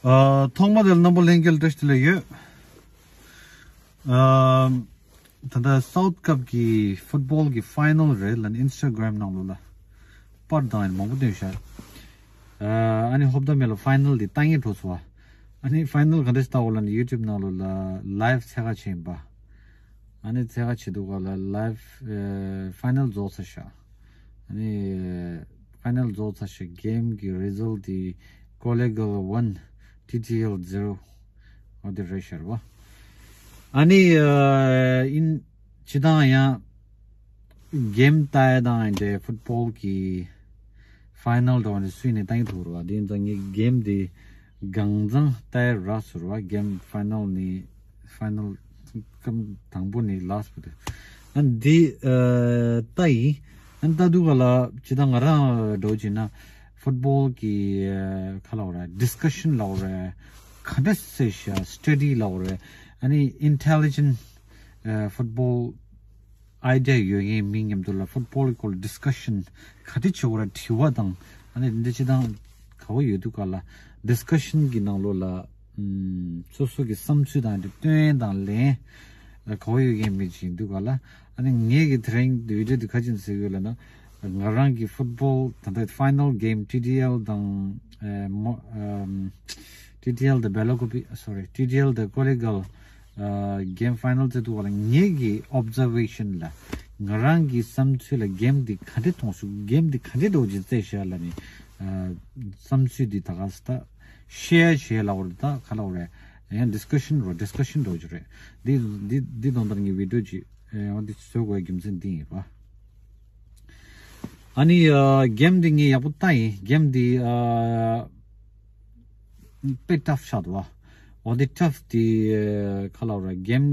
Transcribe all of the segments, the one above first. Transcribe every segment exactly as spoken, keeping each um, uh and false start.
ཨ། ཐོག་མ་དེ་ལ་རྣམ་པ་ལྷན་རྒྱས་ལ་བཀྲ་ཤིས་བདེ་ལེགས་ཡོད། ཨ། ད་ལྟ་South Cup གི་ཕུཊ་བྷོལ་གི་ཕའི་ནལ་རེད་ལ་ཨིན་སི་ཊ་གྷི་རམ་ནང་ལོགས་ལ་པར་དང་མང་པོ་བཏོན་ཤག་ཨ་ནི་ཧོབ་ད་མེད་ལ་ཕའི་ནལ་དེ་ལྟ་ངེས་འགྲོ་སོང་བ། ཨ་ནི་ཕའི་ནལ་ག་འདྲ་ཞིག་ལྟ་འོ་ལ་ནི་ཡུ་ཊུབ་ནང་ལོགས་ལ་ལའིབ་འཚོལ་ག་བྱས་ཡིན་པ། ཨ་ནི་འཚོལ་ག་བྱེད་དུས་ག་ལ་ལའིབ་ཨ་ཕའི་ནལ་རྫོགས་ཚར་ཤག་ཨ་ནི་ཕའི་ནལ་རྫོགས་ཚར་ཤག་གེམ་གི་རི་ཛལ་ཊི་དེ་ཀོ་ལེ་གྷལ་ཝན་ཊི་ཊི་ཨེལ་ཛི་རོ། འོ་དེ་རེད་ཤག་རེད་བ། ཨ་ནི་ཨ་ཨིན་སྤྱིར་བཏང་ཡང་གེམ་ལྟ་ཡ་དང་འདྲ་ཕུཊ་བྷོལ་གི་ཕའི་ནལ་འདྲ་བ་ནི་སུས་ནི་ལྟ་གི་འདུག་རེད་བ། དེ་ཡིན་ཙང་ངས་གེམ་དེ་གང་ཚང་ལྟ་ཡ་རག་སོང་རེད་བ། གེམ་ཕའི་ནལ་ནི་ཕའི་ནལ་སྐབས་དང་པོ་ནི་ལ་སི་ཊི་པོ་དེ། ཨ་འདི་ཨ་ལྟ་ཡིན། ཨ་ལྟ་དུས་ག་ལ་ཇི་ལྟར་ང་རང་འགྲོ་བྱས་ན་ཕུཊ་བྷོལ་གི་ཨ་ག་ལབ་རེད། ཌིས་ཀ་ཤན་ལབ་རེད། ག་འདྲ་སེ་ཤ་སི་ཊ་ཌི་ལབ་རེད། ཨ་ནི་ཨིན་ཊེ་ལི་ཇེན་ཊི་ཨ་ཕུཊ་བྷོལ་ཨའི་ཌི་ཡ་ཡོད་མཁན་མི་མཉམ་དུ་ལ་ཕུཊ་བྷོལ་གི་སྐོར་ལ་ཌིས་ཀ་ཤན་ག་འདྲ་བྱེད་དགོས་རེད་དྲི་བ་དང་ཨ་ནི་འདི་ཅི་དང་ག་བ་ཡོད་དུས་ག་ལ་ཌིས་ཀ་ཤན་གི་ནང་ལོགས་ལ་ཨམ་སོ་སོ་གི་བསམ་ཚུལ་དང་འདི་སྟོན་དང་ལེན་ག་བ་ཡོད་མཁན་མི་ཅིག་ཡིན་དུས་ག་ལ་ཨ་ནི་ངེད་ཀྱི་དེ་རིང་བི་ཌི་ཡོ་འདི་ག་ཅིག་ཟེར་ཡོད་ལ་ན་ང་རང་གི་ཕུཊ་བྷོལ་ད་ལྟ་ཕའི་ནལ་གེམ་ཊི་ཊི་ཨེལ་དང་ཨ་མོ་ཨམ་ཊི་ཊི་ཨེལ་དང་བེ་ལ་ཀོ་པི་སོ་རི་ཊི་ཊི་ཨེལ་དང་ཀོ་ལེ་གྷལ་ཨ་གེམ་ཕའི་ནལ་དེ་དུས་ག་ལ་ངེད་ཀྱི་ཨོབ་ཛར་ཝེ་ཤན་ལ་ང་རང་གི་བསམ་ཚུལ་ལ་གེམ་འདི་ག་འདྲ་མཐོང་སོང་། གེམ་འདི་ག་འདྲ་འགྲོ་གི་རྩེ་ཤ་ལ་ནི་ཨ་བསམ་ཚུལ་འདི་ད་ག་ས་ད་ཤེར་བྱེད་ལབ་རེད། ད་ག་ལབ་རེད། ཡང་ཌིས་ཀ་ཤན་རོ་ཌིས་ཀ་ཤན་འགྲོ་གི་རེད། འདི་འདི་འདི་དོན་དག་ངའི་བི་ཌི་ཡོ་ཅིག་ཨ་འདི་བཟོ་དགོས་རྒྱུ་མཚན་འདི་ཡིན་རོ། ཨ་ནི་ཨ་གེམ་འདི་ངས་ཡག་པོ་ལྟ་ཡིན། གེམ་འདི་ཨ་དཔེ་ཊབ་ཆགས་འདུག་བ། འོ་འདི་ཊབ་འདི་ཨ་ག་ལབ་རེད། གེམ་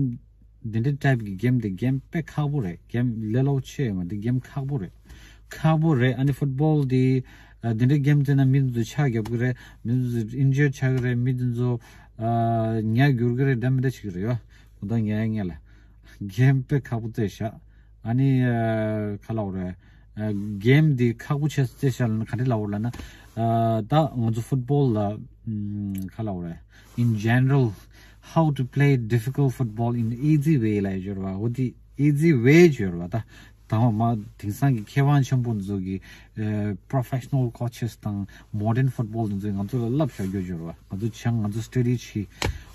འདི་འདྲའི་ཊའིབ་ཀྱི་གེམ་འདི་གེམ་དཔེ་ཁག་པོ་རེད། གེམ་ལས་སླ་པོ་ཆེ་ཡོད་མ་རེད། འདི་གེམ་ཁག་པོ་རེད། ཁག་པོ་རེད། ཨ་ནི་ཕུཊ་བྷོལ་འདི་ཨ་འདི་འདྲའི་གེམ་རྩེ་ན་མི་འདི་ཚོ་ཆག་རྒྱབ་ཀྱི་རེད། མི་འདི་ཚོ་ཨིན་ཇར་ཆག་གི་རེད། མི་འདི་ཚོ་ཨ་ཉ་འགྱུར་གྱི་རེད། འདྲ་མི་འདྲ་བྱེད་ཀྱི་རེད་ཡོ། གོ་ད་ཉ་ཉ་ལ་གེམ་དཔེ་ཁག་པོ་རྩེ་ཤག་ཨ་ནི་ཨ་ག་ལབ་རེད། ཨ་གེམ་འདི་ཁག་པོ་ཆེ་རྩེ་ཤག་ལ་ན་ག་འདྲ་ལབ་རེད་ལབ་ན། ཨ་ད་ང་ཚོ་ཕུཊ་བྷོལ་ལ་ཨམ་ག་ལབ་རེད། In general, how to play difficult football in easy way ལབ་ཡོད་རེད་བ། འོ་དེ་easy way ཡོད་རེད་བ། ད་དང་པོ་མ་དེང་སང་གི་མཁས་དབང་ཆེན་པོ་ཚོ་གི་ཨ་professional coaches དང་modern football ཚོ་ང་ཚོ་ལ་བསླབ་བྱ་རྒྱུ་ཡོད་རེད་བ། ང་ཚོ་བྱང་ང་ཚོ་སི་ཊ་ཌི་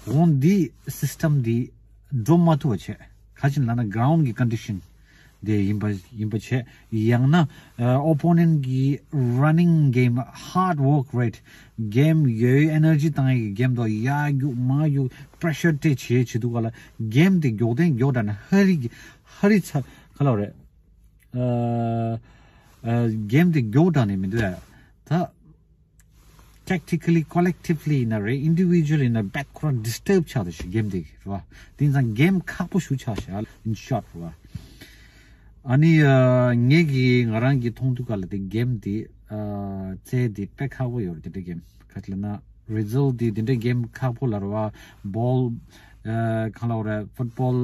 བྱས། འོ་འདི་སིས་ཊམ་འདི་འགྲོ་མ་ཐུབ་པ་བྱས། ག་ཅིག་ལབ་ན་གྷ་རའུན་གི་ཀོན་ཌི་ཤན་དེ་ཡིན་པ་ཡིན་པ་བྱས། ཡང་ན་ཨ་opponent གི་running game, hard work rate, གེམ་ཡོད་ཨེ་ནར་ཇི་བཏང་ཡག་གི་གེམ་དོ་ཡར་རྒྱུག་མར་རྒྱུག་པེ་རེ་ཤར་སྤྲད་བྱས་བྱེད་དུས་ག་ལ་གེམ་དེ་མགྱོགས་ཏན་མགྱོགས་དྲགས་ནས་ཧ་རི་ཧ་རི་ཚ་ག་ལབ་རེད། ཨ་ཨ་གེམ་དེ་མགྱོགས་དྲགས་ནས་མི་འདུག་ཨ། ད་tactically, collectively ཡིན་ན་རེད། individually ཡིན་ན་background disturb ཆགས་འདུག་ཤག་གེམ་དེ་རེད་བ། དེ་ཡིན་ཙང་གེམ་ཁག་པོ་ཞིག་ཆགས་ཤག in short རེད་བ། ཨ་ནི་ཨ་ངེད་ཀྱི་ང་རང་གི་མཐོང་ཐུབ་ག་ལ་དེ་གེམ་དེ་ཨ་རྩེ་དེ་དཔེ་ཁག་པོ་ཡོད་རེད། དེ་འདྲ་གེམ་ག་ཅི་ལབ་ན་རི་ཛལ་ཊི་དེ་དེ་འདྲ་གེམ་ཁག་པོ་ལབ་རེད་བ། བྷོལ་ཨ་གང་ལབ་རེད། ཕུཊ་བྷོལ་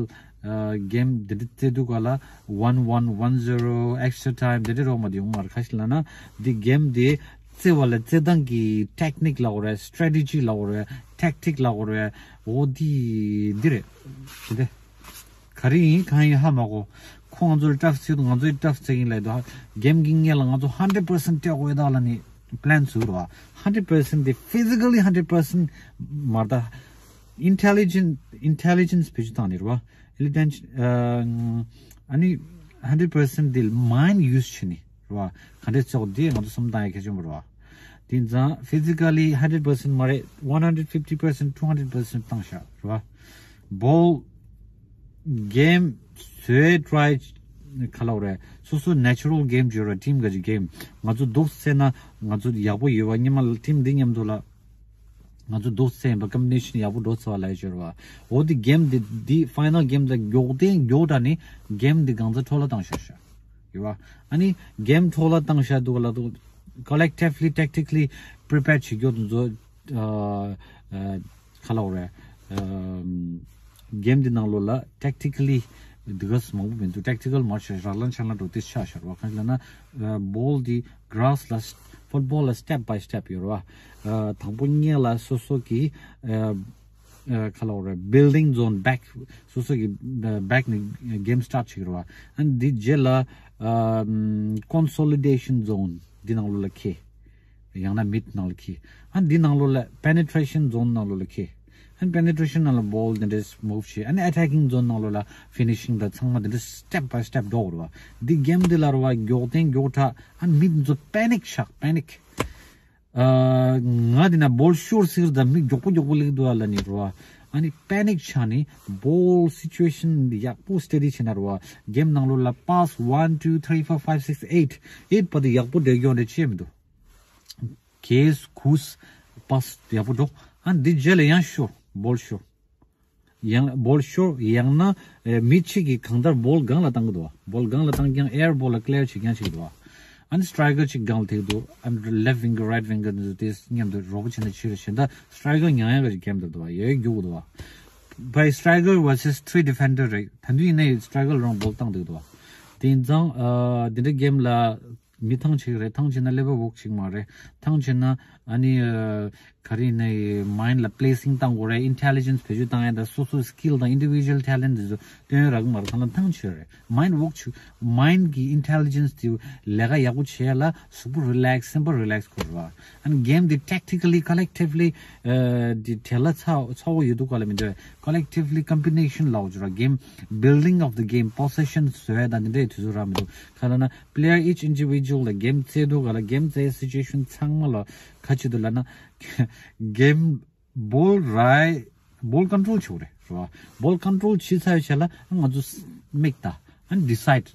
ཨ་གེམ་དེ་འདྲ་རྩེ་དུས་ག་ལ་one one, one zero, extra time དེ་འདྲ་རོགས་མ་དེ་ཡོང་མ་རེད། ག་ཅི་ལབ་ན་དེ་གེམ་དེ་རྩེ་བ་ལ་རྩེ་སྟངས་ཀྱི་ཊེག་ནིག་ལབ་དགོས་རེད། སི་ཊེ་ཊེ་ཇི་ལབ་དགོས་རེད། ཊེག་ཊིག་ལབ་དགོས་རེད། འོ་དེ་འདི་རེད། དེ་འདྲ་ག་རེ་ཡིན་གང་ཡིན་ཧ་མ་གོ། ཁོ་ང་ཚོ་ལ་ཊབ་རྩེ་དུས་ང་ཚོའི་ཊབ་རྩེ་གིན་ལབ་དུས་གེམ་གྱི་སྔོན་ལ་ང་ཚོ་hundred percent སྤྲད་དགོས་ཡོད་ད་ལབ་ནས་པི་ལན་བཟོས་རེད་བ། hundred percent དེ་physically hundred percent མ་རེད་ད། intelligent, intelligence བེད་སྤྱོད་བཏང་ནས་རེད་བ། intelligence ཨ་ནི་hundred percent དེ་mind use བྱས་ནས་རེད་བ། ག་འདྲས་བྱེད་དགོས་དེ་ང་ཚོ་བསམ་བཏང་ཡ་གལ་ཆེན་པོ་རེད་བ། དེ་ཡིན་ཙང་physically hundred percent མ་རེད། one hundred fifty percent, two hundred percent བཏང་ཤག་རེད་བ། བྷོལ་གེམ་བཟོས་ཊ་རའི་ག་ལབ་དགོས་རེད། སོ་སོ་ནེ་ཅུ་རལ་གེམ་བརྗོད་ར་ཊིམ་ག་ཅིག་གེམ་ང་ཚོ་འདུག་སེ་བྱས་ན་ང་ཚོ་ཡག་པོ་ཡོད་བ། སྔོན་མ་ལ་ཊིམ་འདི་མཉམ་དུ་ལ་ང་ཚོ་འདུག་སེ་བྱས་པ་ཀམ་པི་ནེ་ཤན་ཡག་པོ་འགྲོ་ཚར་བ་ལབ་ཡ་ཅིག་ཡོད་རེད་བ། འོ་དེ་གེམ་འདི་འདི་ཕའི་ནལ་གེམ་དང་མགྱོགས་ཏན་མགྱོགས་དྲགས་ནས་གེམ་འདི་གང་ཚ་འཕྲོ་བརླག་བཏང་ཤག་ཤག་ཡོད་བ། ཨ་ནི་གེམ་འཕྲོ་བརླག་བཏང་ཤག་འདུག་ལ་འདུག་collectively, tactically prepared བྱེད་རྒྱུ་དེ་ཚོ་ཨ་ཨ་ག་ལབ་དགོས་རེད། ཨ་གེམ་འདི་ནང་ལོགས་ལ་tactically འདི་ག་ཙམ་མང་པོ་མི་འདུག་ཊེག་ཊི་ཀལ་མར་ཆགས། རགས་ལངས་ཆགས་ལངས་འགྲོ་དེ་ཆགས་ཤག་རེད་བ། གང་ཡིན་ལབ་ན་ཨ་བྷོལ་འདི་གྷ་ར་སི་ལ་ ཕུཊ་བོལ་ལ་step by step ཡོད་རེད་བ། ཨ། དང་པོ་ཉིད་ལ་སོ་སོ་གི་ཨ། ཨ། ག་ལབ་རེད། building zone back སོ་སོ་གི་back ནས་game start བྱེད་ཀྱི་རེད་བ། ཨ་ནི་འདི་རྗེས་ལ་ཨ། consolidation zone འདི་ནང་ལོགས་ལ་འཁྱེར། ཡང་ན་mid ནང་ལ་འཁྱེར། ཨ་ནི་འདི་ནང་ལོགས་ལ་penetration zone ནང་ལོགས་ལ་འཁྱེར། ཨ་ནི་penetration ནང་ལ་ball འདི་འདྲས་move བྱེད། ཨ་ནི་attacking zone ནང་ལོགས་ལ་finishing དང་ཚང་མ་འདི་འདྲས་step by step འགྲོ་དགོས་རེད་བ། འདི་game འདི་ལ་རེད་བ། མགྱོགས་ཐེངས་མགྱོགས་དྲགས། ཨ་ནི་མི་འདི་ཚོ་panic ཆགས། panic ཨ། ང་འདི་ན་ball ཤོར་ཟེར་ད་མི་མགྱོགས་པོ་མགྱོགས་པོ་སླེབས་འདུག་ཨ་ལབ་ནི་རེད་བ། ཨ་ནི་panic ཆགས་ནི་ball situation ཡག་པོ་study བྱས་ན་རེད་བ། game ནང་ལོགས་ལ་pass one two three four five six eight eight བར་དུ་ཡག་པོ་འགྲོ་ཡོང་རེད་བྱས་མི་འདུག་གས་གུས་pass ཡག་པོ་འགྲོ། ཨ་འདི་རྗེས་ལ་ཡང་ཤོར། ball ཤོར། ཡང་ball ཤོར། ཡང་ན་ཨེ། མི་གཅིག་གིས་གང་ལྟར་ball སྒང་ལ་བཏང་གི་འདུག ball སྒང་ལ་བཏང་ཀྱང་air ball ལ་clear བྱེད་ཀྱང་བྱེད་ཀྱི་འདུག་ཨ་ནི་striker གཅིག་སྒང་ལ་ཐེག་འདུག་ཨ་ནི་left winger right winger འདི་ཚོ་དེ་མཉམ་དུ་རོགས་པ་བྱས་ནས་ཕྱིར་ཕྱིན། ད་striker མྱང་ཡག་གི་game འདི་འདུག་ཡོད་རྒྱུག་འདུག by striker versus three defender རེད། ད་དུང་ཡིན་ནའི་striker རང་ball བཏང་འདུག་འདུག་དེ་ཡིན་ཙང་ཨ། འདི་འདྲ་game ལ་མི་ཐང་ཆད་རེད། ཐང་ཆད་ན་ཀླད་པ་བོག་ཆིག་མ་རེད། ཐང་ཆད་ན་ཨ་ནི་ཨ། ག་རེ་ཡིན་ནའི་mind ལ་placing བཏང་དགོས་རེད། intelligence བེད་སྤྱོད་བཏང་ཡ་དང་སོ་སོའི་skill དང་individual talent འདི་ཚོ་སྟོན་རག་མ་རག་ཐང་ལ་ཐང་ཆད་རེད། mind བོག་ཆིག mind གི་intelligence དེ་ལས་ཀ་ཡག་པོ་བྱེད་ཡ་ལ་གཟུགས་པོ་relax སེམས་པ་relax དགོས་རེད་བ། ཨ་ནི་game འདི་tactically collectively ཨ། འདི་བྲེལ་ལ་ཚ་ཚ་བོ་ཡོད་དུས་ག་ལ་མི་འདོད། collectively combination ལབ་དགོས་རེད་བ། game building of the game possession བཟོ་ཡ་དང་འདི་འདྲའི་དུས་ཚོད་རག་མི་འདུག་ག་ལབ་ན། player each individual ལ་game རྩེ་དུས་ག་ལ་game རྩེ་situation ཚང་མ་ལ་ག་ཅི་འདུག་ལབ་ན། game ball རེད། ball control བྱེད་དགོས་རེད་རེད་བ། ball control བྱེད་ཚར་བའི་ཆ་ལ་ང་ཚོ་མིག་ལྟ། and decide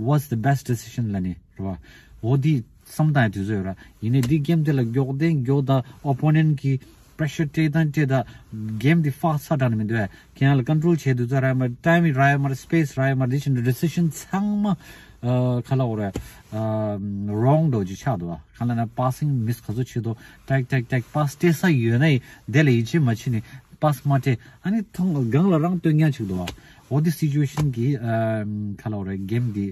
what's the best decision ལབ་ནི་རེད་བ། འོ་འདི་བསམ་བཏང་ཡ་དུས་ཚོད་ཡོད་ར། ཡིན་ནའི་འདི་game འདི་ལ་མགྱོགས་ལྡན་མགྱོགས་དང་opponent གི་pressure སྤྲད་དང་སྤྲད་དང་game འདི་fast ཆགས་དྲགས་ནི་མི་འདུག་ཨ། ཁྱེད་རང་ལ་control བྱེད་དུས་ཚོད་རག་མ་རེད། timing རག་ཡ་མ་རེད། space རག་ཡ་མ་རེད། འདི་བཞིན་དུ་decision ཚང་མ་ཨ། ག་ལབ་དགོས་རེད། ཨ། wrong འདྲ་བོ་ཅིག་ཆགས་འདུག་ཨ། ག་ལབ་ན་passing miss ག་ཚོད་བྱེད་དོ། ཏག་ཏག་ཏག pass སྤྲད་ས་ཡོད་ནའི་དེ་ལ་ཡིད་ཆེས་མ་བྱེད་ནི་pass མ་སྤྲད། ཨ་ནི་ཐོང་སྒང་ལ་རང་སྟོན་ཉག་ཅིག་འདུག་ཨ། འོ་དེ་situation གི་ཨ། ག་ལབ་དགོས་རེད། game འདི་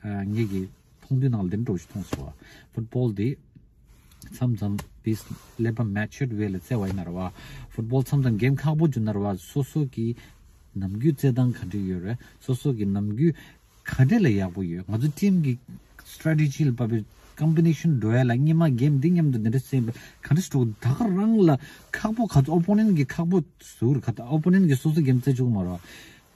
ཨ། ངེད་ཀྱི་མཐོང་དུས་ནང་ལ་དེ་འདྲ་བོ་ཞིག་མཐོང་སོང་ཨ། football འདི་མཚམས་མཚམས་དེ་ཀླད་པ་matured way ལ་བརྩེ་བ་ཡིན་ན་རེད་བ། football མཚམས་མཚམས་game ཁག་པོ་བྱུང་ན་རེད་བ། སོ་སོ་གི་ནམ་རྒྱུན་རྩེད་ཐང་ག་འདྲ་ཡོད་རེད། སོ་སོ་གི་ནམ་རྒྱུན་ག་འདྲ་ལ་ཡག་པོ་ཡོད། ང་ཚོ་team གི་strategy ལ་བབས་པའི་combination འགྲོ་ཡ་ལ་སྔོན་མ་game འདི་མཉམ་དུ་འདི་འདྲ་བསྲེས་པ་ག་འདྲ་ཞིག་འགྲོ། ད་ག་རང་ལ་ཁག་པོ་ག་ཚོད་opponent གི་ཁག་པོ་ཟུར་ག་opponent གི་སོ་སོ་game རྩེ་བཅུག་མ་རེད།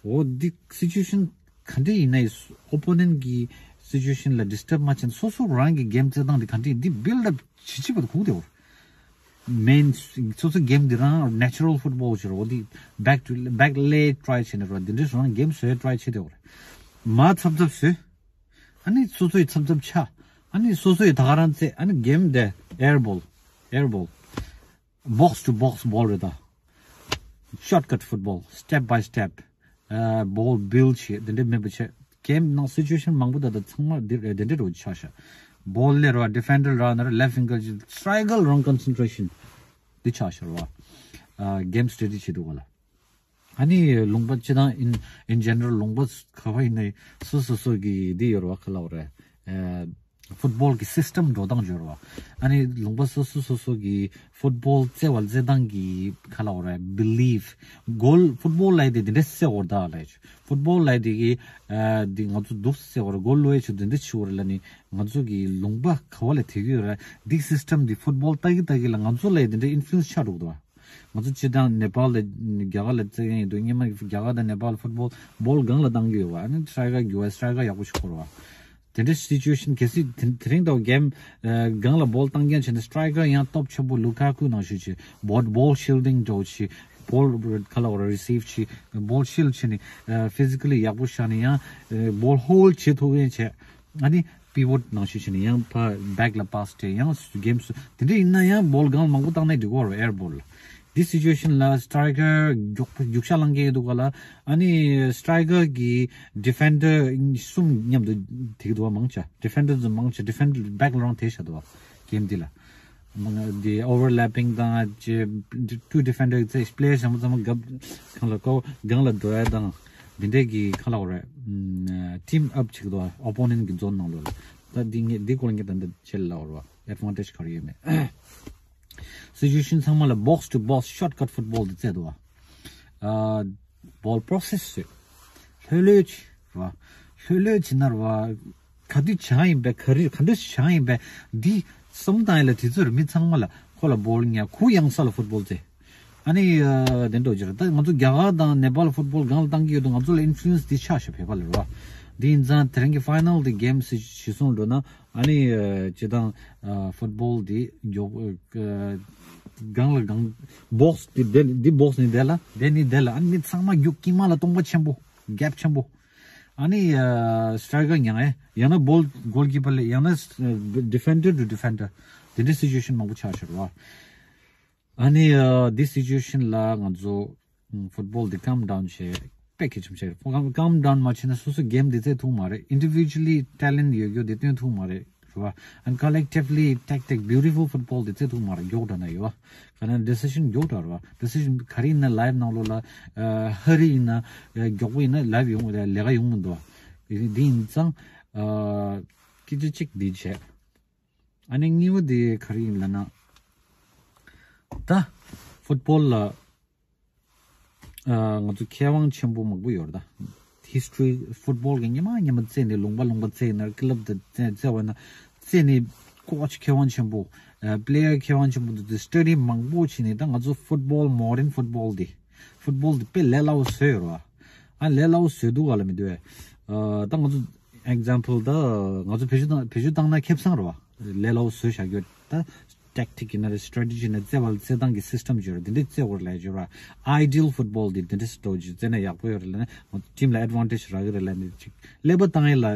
འོ་འདི་situation ག་འདྲ་ཡིན་ནའི་opponent གི་situation ལ་disturb མ་བྱས་ན་སོ་སོ་རང་གི་game རྩེ་སྟངས་འདི་ག་འདྲ་ཡིན། འདི་build up བྱེད་ཅིག་པ་དུ་ཁུག་དེ་འོ། main སོ་སོ་game འདི་རང་natural football ཞིག་རེད། འོ་འདི་back to back ལ་try བྱས་ནས་རེད། འདི་འདྲའི་རང་game བཟོས་try བྱེད་དེ་རེད། མ་ཚབ་ཚབ་བཟོས། ཨ་ནི་སོ་སོ་ཡི་ཚབ་ཚབ་ཆགས། ཨ་ནི་སོ་སོ་ཡི་ད་ག་རང་རྩེ། ཨ་ནི་game འདི་air ball air ball box to box ball རེད་ད། shortcut football step by step ཨ། ball build བྱེད་དེ་འདྲ་མེད་པ་བྱས། game ནང་situation མང་པོ་ད་ལྟ་ཚང་མ་འདི་རེད། དེ་འདྲ་རུ་ཆགས་ཤག ball སླེབས་ར་defender རག་ན་ར་left winger ཅིག striker རང་concentration འདི་ཆགས་ཤག་ར། ཨ། game study བྱེད་འདུག་ག་ལ། ཨ་ནི་ལུང་པ་སྤྱི་དང་in in general ལུང་པ་ག་བ་ཡིན་ནའི་སོ་སོ་སོ་གི་འདི་ཡོད་ར་བ། ག་ལབ་དགོས་རེད། ཨ། football གི་system འགྲོ་སྟངས་འབྱོར་བ། ཨ་ནི་ལུང་པ་སོ་སོ་སོ་སོ་གི་football རྩེ་བ་རྩེ་སྟངས་ཀྱི་ག་ལབ་དགོས་རེད། belief goal football ལབ་དེ་འདི་འདྲ་རྩེ་དགོས་རེད་ད་ལབ་ཡ་ཆུ། football ལབ་དེ་གི་ཨ། འདི་ང་ཚོ་འདུག་རྩེ་དགོས་རེད། goal བླུག་ཡ་ཆུ་འདི་འདྲ་ཆུ་དགོས་རེད་ལབ་ནི་ང་ཚོ་གི་ལུང་པ་ག་བ་ལ་དེ་གི་ཡོད་རེད། འདི་system འདི་football ལྟ་གི་ལྟ་གི་ལ་ང་ཚོ་ལ་འདི་འདྲ་influence ཆགས་འགྲོ་གི་འདུག་བ། ང་ཚོ་སྤྱི་དང་ནེ་པཱལ་ལ་རྒྱ་གར་ལ་རྩེ་མཁན་ཡིན་དུས་སྔོན་མ་རྒྱ་གར་དང་ནེ་པཱལ་football ball སྒང་ལ་བཏང་གི་ཡོད་བ། ཨ་ནི་striker རྒྱུག་བ་striker ཡག་པོ་ཞིག་འཁོར་བ། དེ་འདྲའི་situation གལ་སྲིད་དེ་དེ་རིང་ལྟ་བུ་game སྒང་ལ་ball བཏང་མཁན་བྱས་ན་striker ཡང་སྟོབས་ཆེན་པོ་Lukaku ནང་བཞིན་བྱས་ball ball shielding འདྲ་བོ་བྱས། ball ག་ལབ་དགོས་རེད། receive བྱས་ball shield བྱས་ནས་physically ཡག་པོ་བཞག་ནས་ཡང་ball hold བྱེད་ཐུབ་མཁན་བྱས། ཨ་ནི་pivot ནང་བཞིན་བྱས་ནས་ཡང་ཕར་back ལ་pass སྤྲད། ཡང་game སུ་དེ་འདྲ་ཡིན་ན་ཡང་ball སྒང་མང་པོ་བཏང་ན་འགྲིག་གི་རེད། air ball ལ། འདི་situation ལ་striker རྒྱུག་རྒྱུག་ཤར་ལངས་མཁན་ཡོད་འདུག་ག་ལ། ཨ་ནི་striker གི་defender གསུམ་མཉམ་དུ་དེ་གི་འདུག་བ། མང་ཆེ་defender ཚོ་མང་ཆེ་defender back ལ་རང་དེད་བཞག་འདུག་བ། game འདི་ལ། མང་འདི་overlapping དང་ཅེ་two defender ཚེ་player གཞན་པ་ཚང་མ་gap གང་ལ་ཀོ་སྒང་ལ་འགྲོ་ཡ་དང་འདི་འདྲས་ཀྱི་གང་ལ་འོ་རེད། team up བྱེད་ཀྱི་འདུག་བ། opponent གི་zone ནང་ལོགས་ལ། ད་འདི་ངས་འདི་སྐོར་ངས་ད་འདི་བྱེད་ལ་འོ་རེད་བ། advantage ག་རེ་ཡོད་མེད། སི་ཅུ་ཨེ་ཤན་ཚང་མ་ལ་box to box shortcut football དེ་བཙལ་འདུག་བ། ཨ། ball process བཟོས། ལྷོད་ལྷོད་ཅིག་རེད་བ། ལྷོད་ལྷོད་བྱས་ན་རེད་བ། ག་དུས་བྱ་ཡིན་པས་ག་རེ་ག་འདྲ་བྱ་ཡིན་པས་འདི་བསམ་བཏང་ཡིན་ལ། དུས་ཚོད་རེད། མི་ཚང་མ་ལ་ཁོ་ལ་ball ཉར། གུ་ཡངས་ས་ལ་football རྩེ། ཨ་ནི་ཨ་དེ་འདྲ་བྱས་རེད། ད་ང་ཚོ་རྒྱ་གར་དང་ནེ་པཱལ་football སྒང་ལ་བཏང་གི་ཡོད་དུས་ང་ཚོ་ལ་influence འདི་ཆགས་ཤག་བོད་པ་ལ་རེད་བ། འདི་ཡིན་ཙང་དེ་རིང་གི་final དེ་game གཞི་བཟུང་འགྲོ་ན། ཨ་ནི་ཨ་སྤྱིར་བཏང་ཨ་football འདི་མགྱོགས་ཨ་སྒང་ལ་སྒང་box འདི་དེ་འདི་box ནི་དེ་ལ་དེ་ནི་དེ་ལ། ཨ་ནི་མི་ཚང་མ་རྒྱུག་དཀྱིལ་མ་ལ་སྟོང་པ་ཆེན་པོ། gap ཆེན་པོ། ཨ་ནི་ཨ་striker ཉར་ཡ། ཡང་ན་ball goalkeeper ལ། ཡང་ན་ཨ་defender to defender དེ་འདྲའི་སི་ཅུ་ཨེ་ཤན་མང་པོ་ཆགས་ཤག་རེད་བ། ཨ་ནི་ཨ་འདི་སི་ཅུ་ཨེ་ཤན་ལ་ང་ཚོ་ཨ་football འདི་calm down བྱེད་དཔེ་གལ་ཆེན་པོ་ཆགས་རེད། calm down མ་བྱས་ན་སོ་སོ་game འདི་རྩེ་ཐུབ་མ་རེད། individually talent ཡོད་རྒྱུ་འདི་སྟོན་ཐུབ་མ་རེད། རེད་བ། and collectively tactic beautiful football དེ་རྩེ་ཐུབ་མ་རེད། མགྱོགས་དྲགས་ན་ཡོད་བ། ག་ནས་decision མགྱོགས་དྲགས་རེད་བ། decision ག་རེ་ཡིན་ན་live ནང་ལོགས་ལ་ཨ་hurry ཡིན་ན་ཨ་མགྱོགས་པོ་ཡིན་ན་live ཡོང་ལས་ཀ་ཡོང་མི་འདུག་བ། འདི་ཡིན་ཙང་ཨ་སྐད་ཆ་གཅིག་འདི་བྱས། ཨ་ནི་གཉིས་པ་དེ་ག་རེ་ཡིན་ལབ་ན། ད་football ལ་ཨ་ང་ཚོ་མཁས་དབང་ཆེན་པོ་མང་པོ་ཡོད་རེད་ད། history football གི་སྔོན་མ་སྔོན་མ་བཙལ་ནས། ལུང་པ་ལུང་པ་བཙལ་ནས། club དེ་བཙལ་བཙལ་བ་ན་བཙལ་ནས་coach མཁས་དབང་ཆེན་པོ། ཨ་player མཁས་དབང་ཆེན་པོ་དེ་ཚོས་study མང་པོ་བྱས་ནས། ད་ང་ཚོ་football modern football དེ། football དེ་དཔེ་ལས་སླ་བོ་བཟོས་ཡོད་རེད་བ། ཨ་ལས་སླ་བོ་བཟོས་འདུག་ག་ལ་མི་འདུག་ཨ་ད་ང་ཚོ་example ད་ང་ཚོ་བེད་སྤྱོད་བཏང་བེད་སྤྱོད་བཏང་ན་ཁེ་བཟང་རེད་བ། ལས་སླ་བོ་བཟོས་བཞག་རྒྱུ་ད། tactic ཡིན་ན་རེད། strategy ཡིན་ན། རྩེད་པ་ལ་རྩེད་སྟངས་ཀྱི་system བརྗོད་རེད། དེ་འདྲའི་རྩེད་དགོས་ལབ་བརྗོད་ར། ideal football དེ་དེ་འདྲའི་སི་ཏོག་ཅིག་རྩེད་ན་ཡག་པོ་ཡོད་རེད་ལབ་ན། team ལ་advantage རག་གི་རེད་ལབ་ནས་ཅིག་ཀླད་པ་བཏང་ཡས་ལ་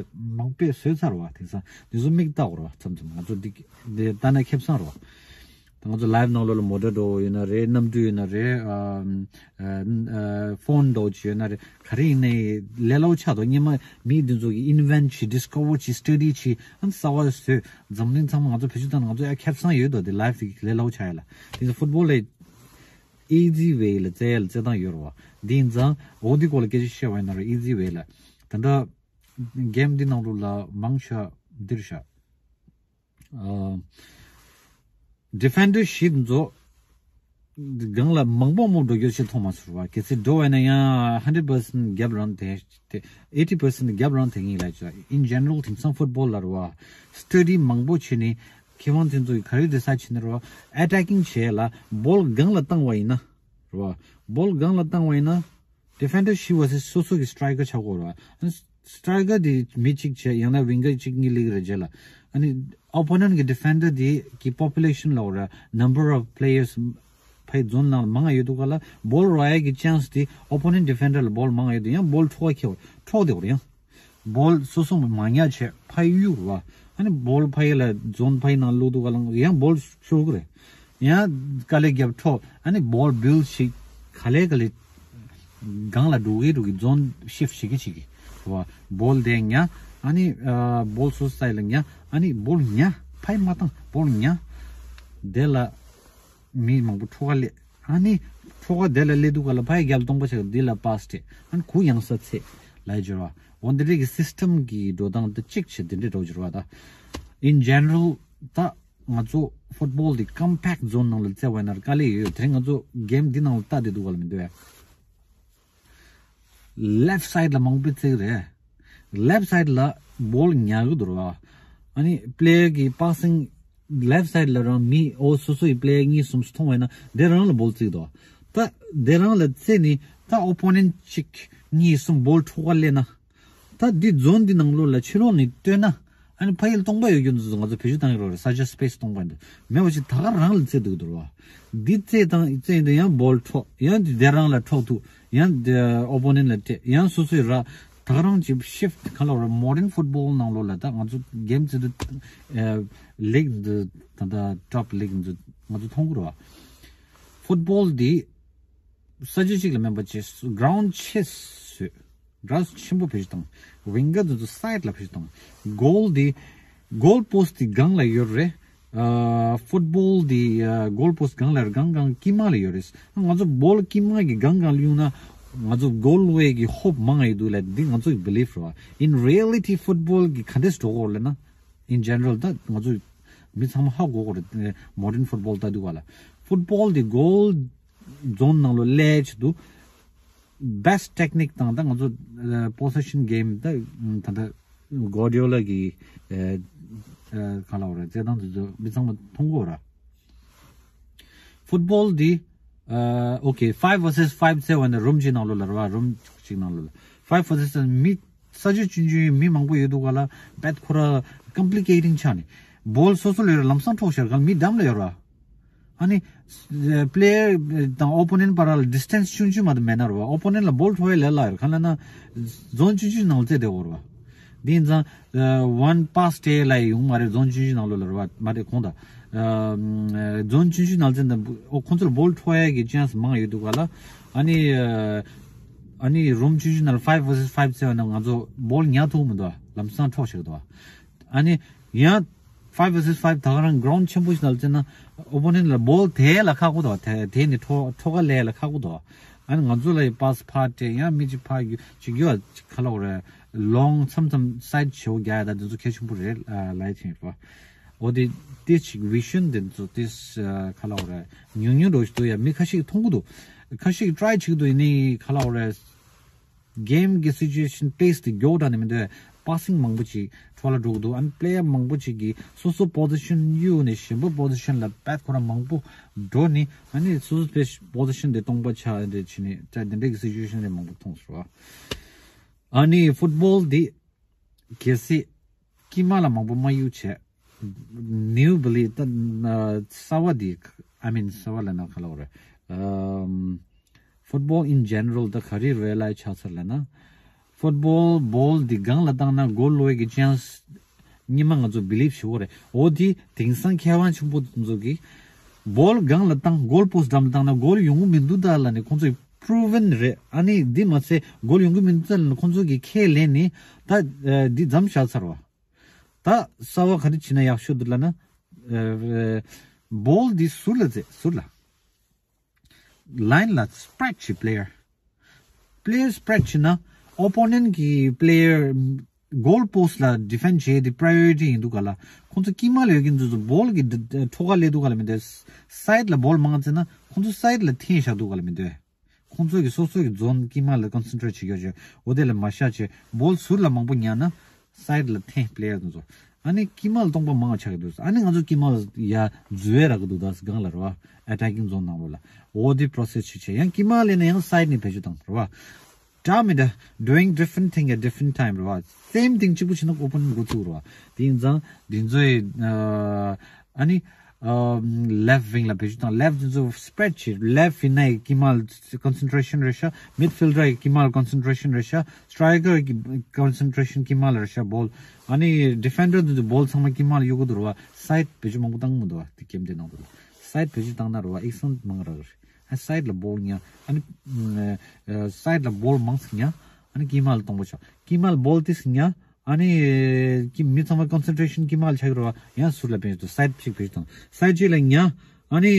མང་པོས་བཟོས་ཚར་བ། དེང་སང་དེ་ཚོ་མིག་ལྟ་དགོས་རེད་བ། མཚམས་མཚམས་ང་ཚོ་འདི་འདི་ལྟ་ན་ཁེ་བཟང་རེད་བ། ད་ང་ཚོ་live ནང་ལོགས་ལ་མོ་ཊ་འགྲོ་ཡོད་ན་རེད། གནམ་གྲུ་ཡོད་ན་རེད། ཨ་ཨ་ཨ་phone འགྲོ་ཅིག་ཡོད་ན་རེད། ག་རེ་ཡིན་ནའི་ལས་སླ་བོ་ཆགས་འདུག་སྔོན་མ་མི་འདི་ཚོ་གིས་invent བྱས། discover བྱས། study བྱས། ཨ་ནི་གསར་པ་བཟོས། འཛམ་གླིང་ཚང་མ་ང་ཚོ་བེད་སྤྱོད་བཏང་ན་ང་ཚོ་ཡ་ཁེ་བཟང་ཡོད་དོ། དེ་life དེ་ལས་སླ་བོ་ཆགས་ཡ་ལ། དེ་ཚོ་football ལ་easy way ལ་རྩེ་ཡ་ལ་རྩེ་སྟངས་ཡོད་རེད་བ། འདི་ཡིན་ཙང་འོ་འདི་སྐོར་ལ་སྐད་ཆ་བཤད་པ་ཡིན་ན་ར། easy way ལ་ད་ལྟ་game འདི་ནང་ལོགས་ལ་མང་ཤོས་འདིར་བཞག་ཨ། defender བཞི་ཚོ་སྒང་ལ་མང་པོ་མང་པོ་འགྲོ་རྒྱུ་ཞིག་མཐོང་མ་སོང་བ། གལ་སྲིད་འགྲོ་བ་ཡིན་ན་ཡང་hundred percent རྒྱབ་རང་དེ་དེ་eighty percent རྒྱབ་རང་དེ་ངེས་ལ་ཅོ། in general དེང་སང་football ལ་རེད་བ། study མང་པོ་བྱས་ནས་མཁས་དབང་དེ་ཚོ་གིས་ག་རེ་research བྱས་ནས་རེད་བ། attacking བྱས་ལ་ball སྒང་ལ་བཏང་བ་ཡིན་ན་རེད་བ། ball སྒང་ལ་བཏང་བ་ཡིན་ན། defender བཞི་བ་སོ་སོ་གི་striker ཆགས་དགོས་རེད་བ། striker དེ་མི་གཅིག་བྱས། ཡང་ན་winger གཅིག་གཉིས་སླེབས་ཀྱི་རེད་རྗེས་ལ། ཨ་ནི་opponent གི་defender དེ་གི་population ལ་འོ་ར། number of players ཕའི་zone ནང་ལ་མང་ང་ཡོད་དུས་ག་ལ་ball རག་ཡ་གི་chance དེ། opponent defender ལ་ball མང་ང་ཡོད་དུས་ཡང་ball འཕྲོག་ག་ཁེལ་བ། འཕྲོག་བསྡད་པ་རེད། ཡང་ball སོ་སོ་མ་ཉར་བྱས་ཕ་ཡུལ་རུ་བ། ཨ་ནི་ball ཕ་ཡུལ་ལ་zone ཕ་ཡུལ་ནང་བླུག་དུས་ག་ལ་ཡང་ball ཤོར་གི་རེད། ཡང་དཀའ་ལས་རྒྱབ་འཕྲོག་ཨ་ནི་ball build བྱེད། ག་ལེ་ག་ལེ་སྒང་ལ་འགྲོ་གི་འགྲོ་གི་zone shift བྱེད་ཀྱི་བྱེད་ཀྱི་རུ་བ། ball དེ་ཉར། ཨ་ནི་ཨ་ball སོ་སོ་side ལ་ཉར། ཨ་ནི་ball ཉར། ཕ་ཡུལ་མ་བཏང་ball ཉར། དེ་ལ་མི་མང་པོ་འཕྲོག་ག་སླེབས། ཨ་ནི་འཕྲོག་ག་དེ་ལ་སླེབས་དུས་ག་ལ་ཕ་ཡུལ་རྒྱབ་སྟོང་པ་ཆགས། འདི་ལ་pass སྤྲད། ཨ་ནི་གུ་ཡངས་ས་རྩེ་ལབ་བརྗོད་ར། འོ་འདི་འདྲའི་གི་system གི་འགྲོ་སྟངས་དེ་གཅིག་བྱས་འདི་འདྲའི་འགྲོ་བརྗོད་ར། ད་in general ད་ང་ཚོ་football དེ་compact zone ནང་ལ་རྩེ་བ་ཡིན་ན་དཀའ་ལས་ཡོད་ཡོད། དེ་རིང་ང་ཚོ་game འདི་ནང་ལ་ལྟ་བསྡད་འདུག་ག་ལ་མི་འདུག་ཨེ། left side ལ་མང་པོ་རྩེ་གི་རེད། left side ལ་ball ཉར་གི་འདུག་ར། ཨ་ནི་player གི་passing left side ལ་རང་མི་འོ་སོ་སོ་ཡི་player གཉིས་གསུམ་མཐོང་བ་ཡིན་ན་དེ་རང་ལ་ball རྩེ་གི་འདུག་ད་དེ་རང་ལ་རྩེ་ནས་ད་opponent གཅིག་གཉིས་གསུམ་ball འཕྲོག་ག་སླེབས་ན། ད་འདི་zone འདི་ནང་ལོགས་ལ་ཕྱི་ལོགས་ནས་ལྟོས་ན། ཨ་ནི་ཕ་ཡུལ་སྟོང་པ་ཡོད་རྒྱུ་འདི་ཚོ་ང་ཚོ་བེད་སྤྱོད་བཏང་གི་རེད། ས་ཆ་space སྟོང་པ་འདི་མེད་པ་ཞིག་ད་ག་རང་ལ་རྩེ་འདུག་འདུག་བ། འདི་རྩེ་དང་རྩེ་འདི་ཡང་ball འཕྲོག་ཡང་འདི་དེ་རང་ལ་འཕྲོག་ཐུབ། ཡང་འདི་opponent ལ་སྤྲད། ཡང་སོ་སོའི་ར། ད་ག་རང་གི་shift ག་ལ་བར་modern football ནང་ལོགས་ལ་ད་ང་ཚོ་game རྩེ་དུས་ཨ་league འདི་ད་ལྟ་top league འདི་ང་ཚོ་མཐོང་གི་རེད་བ། football འདི་ས་ཆ་གཅིག་ལ་མེད་པ་བྱས། ground ཆེ་བཟོས། grass ཆེན་པོ་བེད་སྤྱོད་བཏང་། winger དེ་ཚོ་side ལ་བེད་སྤྱོད་བཏང་། goal དེ་goal post དེ་སྒང་ལ་ཡོད་རེད། ཨ་football དེ་ཨ་goal post སྒང་ལ་རེད། སྒང་སྒང་དཀྱིལ་མ་ལ་ཡོད་རེད། ང་ཚོ་ball དཀྱིལ་མ་གི་སྒང་སྒང་ལ་གཡུག་ན་ང་ཚོ་goal way གི་hope མང་ང་ཡོད་འདུག་ལབ། འདི་ང་ཚོ་གི་belief རེད་བ། in reality football གི་ག་འདྲས་འགྲོ་གི་ཡོད་ལབ་ན། in general ད་ང་ཚོ་ མི་ཚང་མ་ཧ་གོ་གོ་རེད། མོ་ཌན་ཕུཊ་བོལ་ལྟ་དུས་ག་ལ། ཕུཊ་བོལ་དེ་གོལ་ཛོན་ནང་ལོ་སླེབས་ཆེད་དུ་best technique དང་ད་ང་ཚོ་possession game ད་ད་ད་གོར་ཌི་ཡོ་ལ་གི་ག་ལ་བ་ར་རྩེད་ཐང་དུ་ཚོ་མི་ཚང་མ་མཐོང་གོ་ར། ཕུཊ་བོལ་འདི་ཨོ་ཁེ་five versus five རྩེ་བ་ན་རུམ་གཅིག་ནང་ལོ་ལ་ར་བ་རུམ་གཅིག་ནང་ལོ་ལ་five versus མི་ས་ཆ་ཆུང་ཆུང་མི་མང་པོ་ཡོད་འདུག་ག་ལ་བད་ཁོ་ར་complicating ཆགས་ནས་བོལ་སོ་སོ་ལ་ཡོད་ར་ལམ་སང་འཕྲོག་ཤར་ག་ལ་མི་འདམ་ལ་ཡོད་ར། ཨ་ནི་པི་ལེ་ཡར་དང་ཨོ་པོ་ནེན་བར་ལ་distance ཆུང་ཆུང་མ་གཏོགས་མེད་ན་ར་བ། ཨོ་པོ་ནེན་ལ་བོལ་འཕྲོག་ཡ་ལས་སླ་ཡོད་ག་ལ་ན་ཛོན་ཆུང་ཆུང་ནང་ལ་རྩེ་བདེ་འོར་བ། འདི་ཡིན་ཙང་one pass སྟེ་ལ་ཡོང་མ་རེད། ཛོན་ཆུང་ཆུང་ནང་ལོ་ལ་ར་བ་མ་རེད་ཁོང་ད། ཛོན་ཆུང་ཆུང་ནང་ལ་རྩེ་ད་ཁོང་ཚོ་ལ་བོལ་འཕྲོག་ཡ་གི་chance མང་ཡོད་འདུག་ག་ལ། ཨ་ནི་ཨ་ནི་རུམ་ཆུང་ཆུང་ནང་ལ་five versus five རྩེ་བ་ན་ང་ཚོ་བོལ་ཉར་ཐུབ་མི་འདུག་ལམ་སང་འཕྲོག་ཤག་འདུག་ཨ་ནི་ཡང་five versus five ད་ག་རང་ground ཆེན་པོ་ཞིག་ནང་ལ་རྩེ་ན་ཨོ་པོ་ནེན་ལ་བོལ་དེ་ལ་ཁག་པོ་འདུག་དེ་དེ་ནི་འཕྲོ་འཕྲོ་ག་ལས་ལ་ཁག་པོ་འདུག་ཨ་ནི་ང་ཚོ་ལ་ཡི་pass ཕར་སྤྲད་ཡང་མི་གཅིག་ཕར་རྒྱུ་ཅིག་ཡོད་ག་ལ་བ་རེད། long མཚམས་མཚམས་སའིཌ་བྱེའུ་རྒྱག་ཡ་ད་དེ་ཚོ་གལ་ཆེན་པོ་རེད་ལ་ཡི་ཆེན་པོ། འོ་དེ་དེ་ཅིག་vision དེ་ཚོ་དེ་ག་ལ་བ་རེད། ཉུང་ཉུང་འགྲོ་ཞིག་འདུག་ཡ་མི་ཁ་ཤས་ཀྱིས་མཐོང་གི་འདུག་ཁ་ཤས་ཀྱིས་try བྱེད་ཀྱི་འདུག་ཡིན་ནའི་ག་ལ་བ་རེད། game གི་situation pace དེ་མགྱོགས་དྲགས་ནས་མི་འདུག passing མང་པོ་ཅིག་འཕྲོ་བརླག་འགྲོ་གི་འདུག་ཨ་ནི་player མང་པོ་ཅིག་གིས་སོ་སོ་position གཡུག་ནས་གཞན་པ་position ལ་བད་ཁོ་རང་མང་པོ་འགྲོ་ནས་ཨ་ནི་སོ་སོ་position དེ་སྟོང་པ་ཆགས་རེད་བྱས་ནས་ད་དེ་འདྲ་གི་situation རེད་མང་པོ་མཐོང་སོང་། ཨ་ནི་football འདི་གལ་སྲིད་དཀྱིལ་མ་ལ་མང་པོ་མ་གཡུག་བྱས། new belief ད་གསར་བ་འདི་I mean གསར་བ་ལ་ན་ག་ལ་བ་རེད། ཨམ། football in general ད་ག་རེ་རེད་ལ་ཆགས་ཚར་ལ་ན། football ball འདི་སྒང་ལ་བཏང་ན་goal ལོག་གི་chance སྔོན་མ་ང་ཚོ་believe བྱེད་དགོས་རེད། འོ་དེ་དེང་སང་མཁས་དབང་ཆེན་པོ་ཚོ་གིས་ball སྒང་ལ་བཏང་goal post འགྲམ་ལ་བཏང་ན་goal ཡོང་གི་མི་འདུག་ད་ལ་ནི་ཁོང་ཚོས་proven རེད། ཨ་ནི་འདི་མ་ཚད་goal ཡོང་གི་མི་འདུག་ད་ལ་ནི་ཁོང་ཚོ་གིས་ཁས་ལེན་ནས་ད་འདི་མཚམས་བཞག་ཚར་བ། ད་གསར་བ་ག་རེ་བྱེད་ན་ཡག་ཤོས་འདུག་ལབ་ན། ཨ། ball འདི་ཟུར་ལ་རྩེ་ཟུར་ལ། line ལ་spread བྱེད་player། player spread བྱེད་ན་opponent གི་player goal post ལ་defend བྱེད་དེ་priority ཡིན་འདུག་ག་ལ། ཁོང་ཚོ་དཀྱིལ་མ་ལ་ཡོད་མཁན་ཚོ་ཚོ་ball གི་འཕྲོ་ཁ་སླེབས་འདུག་ག་ལ་མི་འདུག side ལ་ball མང་བ་རྩེ་ན་ཁོང་ཚོ་side ལ་འཐེན་བཞག་འདུག་ག་ལ་མི་འདུག་ཁོང་ཚོ་གི་སོ་སོ་གི་zone དཀྱིལ་མ་ལ་concentrate བྱེད་རྒྱུ་བྱས་འོ་དེ་ལ་མ་བཞག་བྱས་ball ཟུར་ལ་མང་པོ་ཉར་ན་side ལ་འཐེན་player དེ་ཚོ། ཨ་ནི་དཀྱིལ་མ་ལ་སྟོང་པ་མང་བ་ཆགས་ཀྱི་འདུག་ཨ་ནི་ང་ཚོ་དཀྱིལ་མ་ལ་ཡ་འཛུལ་བས་རག་གི་འདུག་ད་སྒང་ལ་རེད་བ། attacking zone ནང་ལོགས་ལ་འོ་དེ་process བྱེད་བྱས་ཡང་དཀྱིལ་མ་ལ་ཡིན་ན་ཡང་side ནས་བེད་སྤྱོད་བཏང་རེད་བ། འདྲ་མི་འདྲ་doing different thing at different time རེད་བ། same thing གཅིག་པུ་བྱས་ན་opponent འགོ་ཚུགས་རེད་བ། དེ་ཡིན་ཙང་འདི་ཚོའི་ཨ་ནི་left wing ལ་བེད་སྤྱོད་བཏང་left འདི་ཚོ་spread བྱེད། left ཡིན་ན་ཡི་དཀྱིལ་མ་ལ་concentration རེད་ཤག midfielder ཡི་དཀྱིལ་མ་ལ་concentration རེད་ཤག striker གི་concentration དཀྱིལ་མ་ལ་རེད་ཤག ball ཨ་ནི་defender འདི་ཚོ་ball ཚང་མ་དཀྱིལ་མ་ལ་གཡུག་གི་འདུག་རེད་བ། side བེད་སྤྱོད་མང་པོ་བཏང་གི་མི་འདུག་བ། དེ་game དེ་ནང་དུ་side བེད་སྤྱོད་བཏང་ན་རེད་བ་ཨེག་སན་མང་རག་རེད། ཨ་side ལ་ball ཉར། ཨ་ནི་side ལ་ball མང་ཙམ་ཉར། ཨ་ནི་དཀྱིལ་མ་ལ་སྟོང་པ་ཆགས། དཀྱིལ་མ་ལ་ball ཏིག་ཙམ་ཉར། ཨ་ནི་ཀྱི་མི་ཚང་མ་concentration དཀྱིལ་མ་ལ་ཆགས་ཀྱི་རེད་བ། ཡང་ཟུར་ལ་བེད་སྤྱོད་side གཅིག་བེད་སྤྱོད་དང་side གཅིག་ལ་ཉར། ཨ་ནི་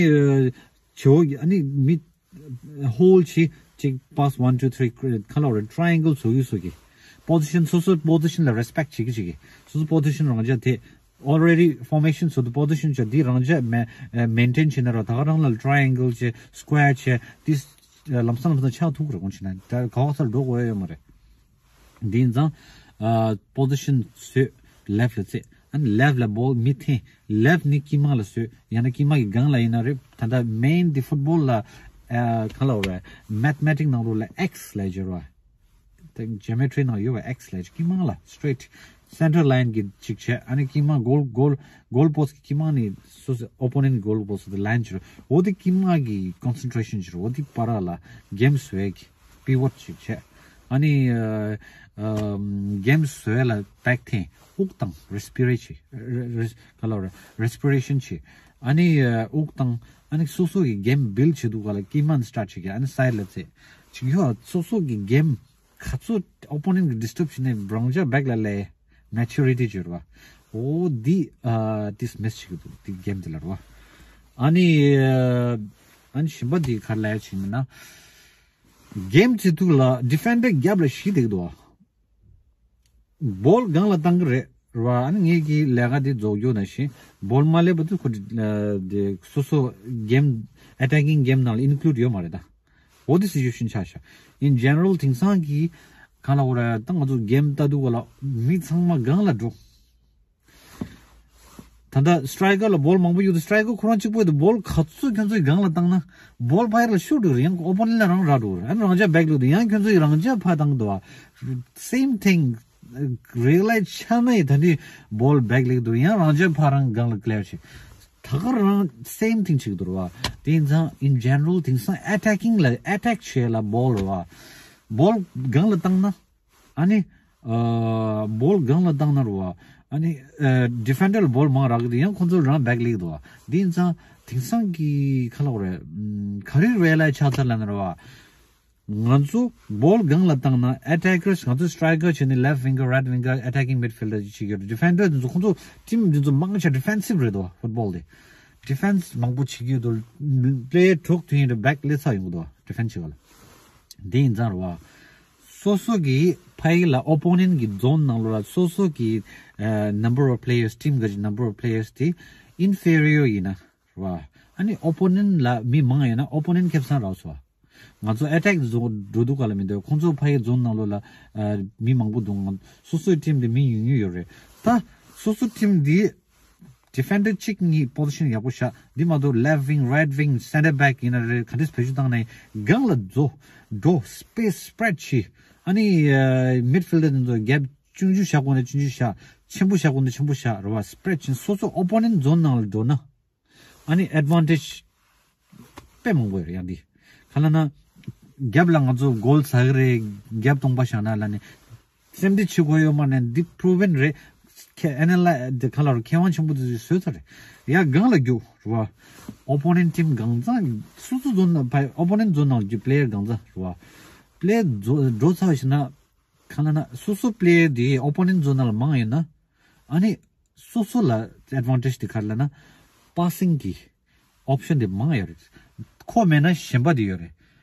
བྱེའུ་ཨ་ནི་མི་hold བྱེད་ཅིག pass one two three ག་ལ་རེད། triangle བཟོ་གི་བཟོ་གི་position སོ་སོ་position ལ་respect བྱེད་གི་བྱེད་གི་སོ་སོ་position རང་འཇགས་དེ། already formation བཟོ་དུས་position བྱ་འདི་རང་འཇགས་མེ་maintain བྱེད་ན་ར་ད་ག་རང་ལ་triangle བྱེད་square བྱེད་འདི་ལམ་སང་ལམ་སང་ཆགས་ཐུབ་རེད། དགོངས་བྱེད་ན་ད་ག་བ་སར་འགྲོ་དགོས་ཡོད་མ་རེད། འདི་ཡིན་ཙང་position བཟོས་left ལ་རྩེ་ཨ་ནི་left ལ་ball མི་འཐེན། left ནི་དཀྱིལ་མ་ལ་བཟོས་ཡང་ན་དཀྱིལ་མ་གི་སྒང་ལ་ཡིན་ན་རེད། ད་ལྟ་main འདི་football ལ་ག་ལ་བ་རེད། mathematics ནང་ལོགས་ལ་X ལ་སྦྱོར་བ། དེ་geometry ནང་ཡོད་པ་X ལ་དཀྱིལ་མ་ལ་straight center line གི་ཅིག་བྱས། ཨ་ནི་དཀྱིལ་མ་goal goal goal post གི་དཀྱིལ་མ་ནི་སོ་སོ་opponent goal post གི་line ཅིག་རེད། འོ་དེ་དཀྱིལ་མ་གི་concentration ཅིག་རེད། འོ་དེ་བར་ལ་game བཟོས་གི་pivot ཅིག་བྱས། ཨ་ནི་game བཟོས་ལ་back འཐེན་དབུགས་དང་respirate ཅིག་ག་ལ་རེད་respiration ཅིག་ཨ་ནི་དབུགས་དང་ཨ་ནི་སོ་སོ་གི་game build བྱེད་དུས་ག་ལ་དཀྱིལ་མ་ནས་start བྱེད་གི་ཨ་ནི་side ལ་རྩེ་ཅིག་ཡོད། སོ་སོ་གི་game ག་ཚོད་opponent གི་disturb བྱས་ནས་རང་ཅག་back ལ་ལས་maturity ཅིག་རེད་བ། འོ་འདི་ཨ་dismiss བྱེད་ཀྱི་འདུག་འདི་game འདི་ལ་རེད་བ། ཨ་ནི་ཨ་ནི་གཞན་པ་འདི་ག་རེ་ལབ་ཡ་བྱས་ན་game བྱེད་དུས་ལ་defender རྒྱབ་ལ་ཞིག་བསྡད་ཀྱི་འདུག་བ། ball སྒང་ལ་བཏང་གི་རེད། རེད་བ། ཨ་ནི་ངེད་ཀྱི་ལས་ཀ་འདི་རྫོགས་རྒྱུ་ནང་བཞིན་བྷོལ་མ་སླེབས་པ་དུས་ཁོ་འདི་སོ་སོ་གེམ་ཨེ་ཊེ་ཀིང་གེམ་ནང་ལ་ཨིན་ཀླུ་ཌི་ཡོད་མ་རེད་ད། འོ་དེ་སི་ཅུ་ཨེ་ཤན་ཆགས་ཤག་ཨིན་ཇེ་ནེ་རལ་དེང་སང་གི་གང་ལ་འོ་ར་ད་ང་ཚོ་གེམ་ལྟ་དུས་ག་ལ་མི་ཚང་མ་སྒང་ལ་འགྲོ། ད་ལྟ་སི་ཊ་རའི་ཀར་ལ་བྷོལ་མང་པོ་ཡོད་དུས་སི་ཊ་རའི་ཀར་ཁོ་རང་གཅིག་པོ་ཡོད་དུས་བྷོལ་ག་ཚོད་ཁྱོད་ཚོའི་སྒང་ལ་བཏང་ན་བྷོལ་ཕར་ལ་ཤོར་འགྲོ་རེད། ཡང་ཨོ་པོ་ནེན་ལ་རང་རག་འགྲོ་རེད། ཨ་ནི་རང་ཅག་བེག་ལོག་དུས་ཡང་ཁྱོད་ཚོའི་རང་ཅག་ཕར་བཏང་འདུག་བ། སེམ་ཐིང་རེ་ལའི་ཆ་ནས་ད་ནི་བྷོལ་བེག་ལེག་འདུག་ཡང་རང་ཅག་ཕར་རང་སྒང་ལ་ཀླེར་བྱེད། ད་ག་རང་སེམ་ཐིང་བྱེད་ཀྱི་འདུག་རེད་བ། དེ་ཡིན་ཙང་ཨིན་ཇེ་ནེ་རལ་དེང་སང་ཨེ་ཊེ་ཀིང་ལ་ཨེ་ཊེག་བྱེད་ལ་བྷོལ་རེད་བ། བྷོལ་སྒང་ལ་བཏང་ན། ཨ་ནི། ཨ། བྷོལ་སྒང་ལ་བཏང་ན་རེད་བ། ཨ་ནི། ཨ། ཌི་ཕེན་ཌར་ལ་བྷོལ་མང་རག་གི་འདུག་ཡང་ཁོང་ཚོ་རང་བེག་ལེག་འདུག་བ། འདི་ཡིན་ཙང་དེང་སང་གི་ག་ལབ་དགོས་རེད། ཨམ། ག་རེ་རེད་ལ་ཆགས་ཚར་ལབ་ན་རེད་བ། ང་ཚོ་བྷོལ་སྒང་ལ་བཏང་ན་ཨེ་ཊེ་ཀར་ང་ཚོ་སི་ཊ་རའི་ཀར་བྱས་ནས་ལེཕ་ཝིང་གར་རའིཊ་ཝིང་གར་ཨེ་ཊེ་ཀིང་མིཌ་ཕིལ་ཌར་ཅིག་བྱེད་ཀྱི་ཡོད་རེད། ཌི་ཕེན་ཌར་འདི་ཚོ་ཁོང་ཚོ་ཊིམ་འདི་ཚོ་མང་ཆེ་ཌི་ཕེན་སིབ་རེད་འདུག་བ། ཕུཊ་བྷོལ་དེ་ཌི་ཕེན་སི་མང་པོ་བྱེད་ཀྱི་ཡོད་འདུག་པི་ལེ་ཡར་དྲུག་དུས་ཡིན་རེད་བེག་ལེག་ཚར་ཡོང་གི་འདུག་བ། ཌི་ཕེན་སི་བྱེད་པ་ལ། འདི་ཡིན་ཙང་རེད་བ། སོ་སོ་གི་ཕ་ཡི་ལ་ཨོ་པོ་ནེན་གི་ཛོན་ནང་ལོགས་ལ་སོ་སོ་གི་ཨ་ནམ་བར་ཨོཕ་པི་ལེ་ཡར་སི་ཊིམ་གི་ནམ་བར་ཨོཕ་པི་ལེ་ཡར་སི་དེ་ཨིན་ཕེ་རི་ཡར་ཡིན་ན་རེད་བ། ཨ་ནི་ཨོ་པོ་ནེན་ལ་མི་མང་ཡོད་ན་ཨོ་པོ་ནེན་ཁེ་བཟང་རག་སོང་བ། ང་ཚོ་ཨེ་ཊེག་ཛོན་འགྲོ་དུས་ག་ལ་མི་འདུག་ཁོང་ཚོ་ཕ་ཡི་ཛོན་ནང་ལོགས་ལ་ཨ་མི་མང་པོ་འདུག་ང་སོ་སོའི་ཊིམ་དེ་མི་ཉུང་ཉུང་ཡོད་རེད། ད་སོ་སོ་ཊིམ་དེ་ཌི་ཕེན་ཌར་གཅིག་གཉིས་པོ་ཟི་ཤན་ཡག་པོ་བཞག་འདི་མ་གཏོགས་ལེཕ་ཝིང་རའིཊ་ཝིང་སེན་ཊར་བེག་ཡིན་ན་རེད། ག་འདྲས་བེད་སྤྱོད་བཏང་ནའི་སྒང་ལ་འགྲོ་འགྲོ་སི་པེ་སི་སི་པི་རེཌ་བྱེད། ཨ་ནི་མིཌ་ཕིལ་ཌར་དེ་ཚོ་གེབ་ཆུང་ཆུང་བཞག་དགོས་ན་ཆུང་ཆུང་བཞག་ཆེན་པོ་བཞག་དགོས་ན་ཆེན་པོ་བཞག་རེད་བ། སི་པི་རེཌ་བྱེད། སོ་སོ་ཨོ་པོ་ནེན་ཛོན་ནང་ལ་འགྲོ་ན་ཨ་ནི་ཨེཌ་ཝན་ཊེཇ་དཔེ་མང་པོ་ཡོད་རེད། ཡང་འདི་ག་ལབ་ན་རྒྱབ་ལ་ང་ཚོ་གོལ་ཟ་གི་རེད། རྒྱབ་སྟོང་པ་བཞག་ན་ལབ་ནས། སེམས་ཁྲལ་བྱེད་དགོས་ཡོད་མ་རེད། འདི་པུ་རུ་ཝན་རེད། ཁྱེད་ཨེ་ནལ་ལ་དེ་ག་ལ་རུ་མཁས་དབང་ཆེན་པོ་དེ་ཚོས་བཟོས་ཚར་རེད། ཡ་སྒང་ལ་རྒྱུགས་རེད་བ། ཨོ་པོ་ནེན་ཊིམ་གང་ཚང་སོ་སོ་ཛོན་ནང་ཕ་ཨོ་པོ་ནེན་ཛོན་ནང་རྒྱུགས་པི་ལེ་ཡར་གང་ཚང་རེད་བ། པི་ལེ་ཡར་འགྲོ་ཚར་བ་ཞིག་ན་གང་ལ་ན་སོ་སོ་པི་ལེ་ཡར་དེ་ཨོ་པོ་ནེན་ཛོན་ནང་ལ་མང་ཡོད་ན་ཨ་ནི་སོ་སོ་ལ་ཨེཌ་ཝན་ཊེཇ་དེ་ག་རེ་ལབ་ན་པ་སིང་གི་ཨོབ་ཤན་དེ་མང་ཡོད་རེད། ཁོ་མེད་ན་གཞན་པ་དེ་ཡོད་རེད།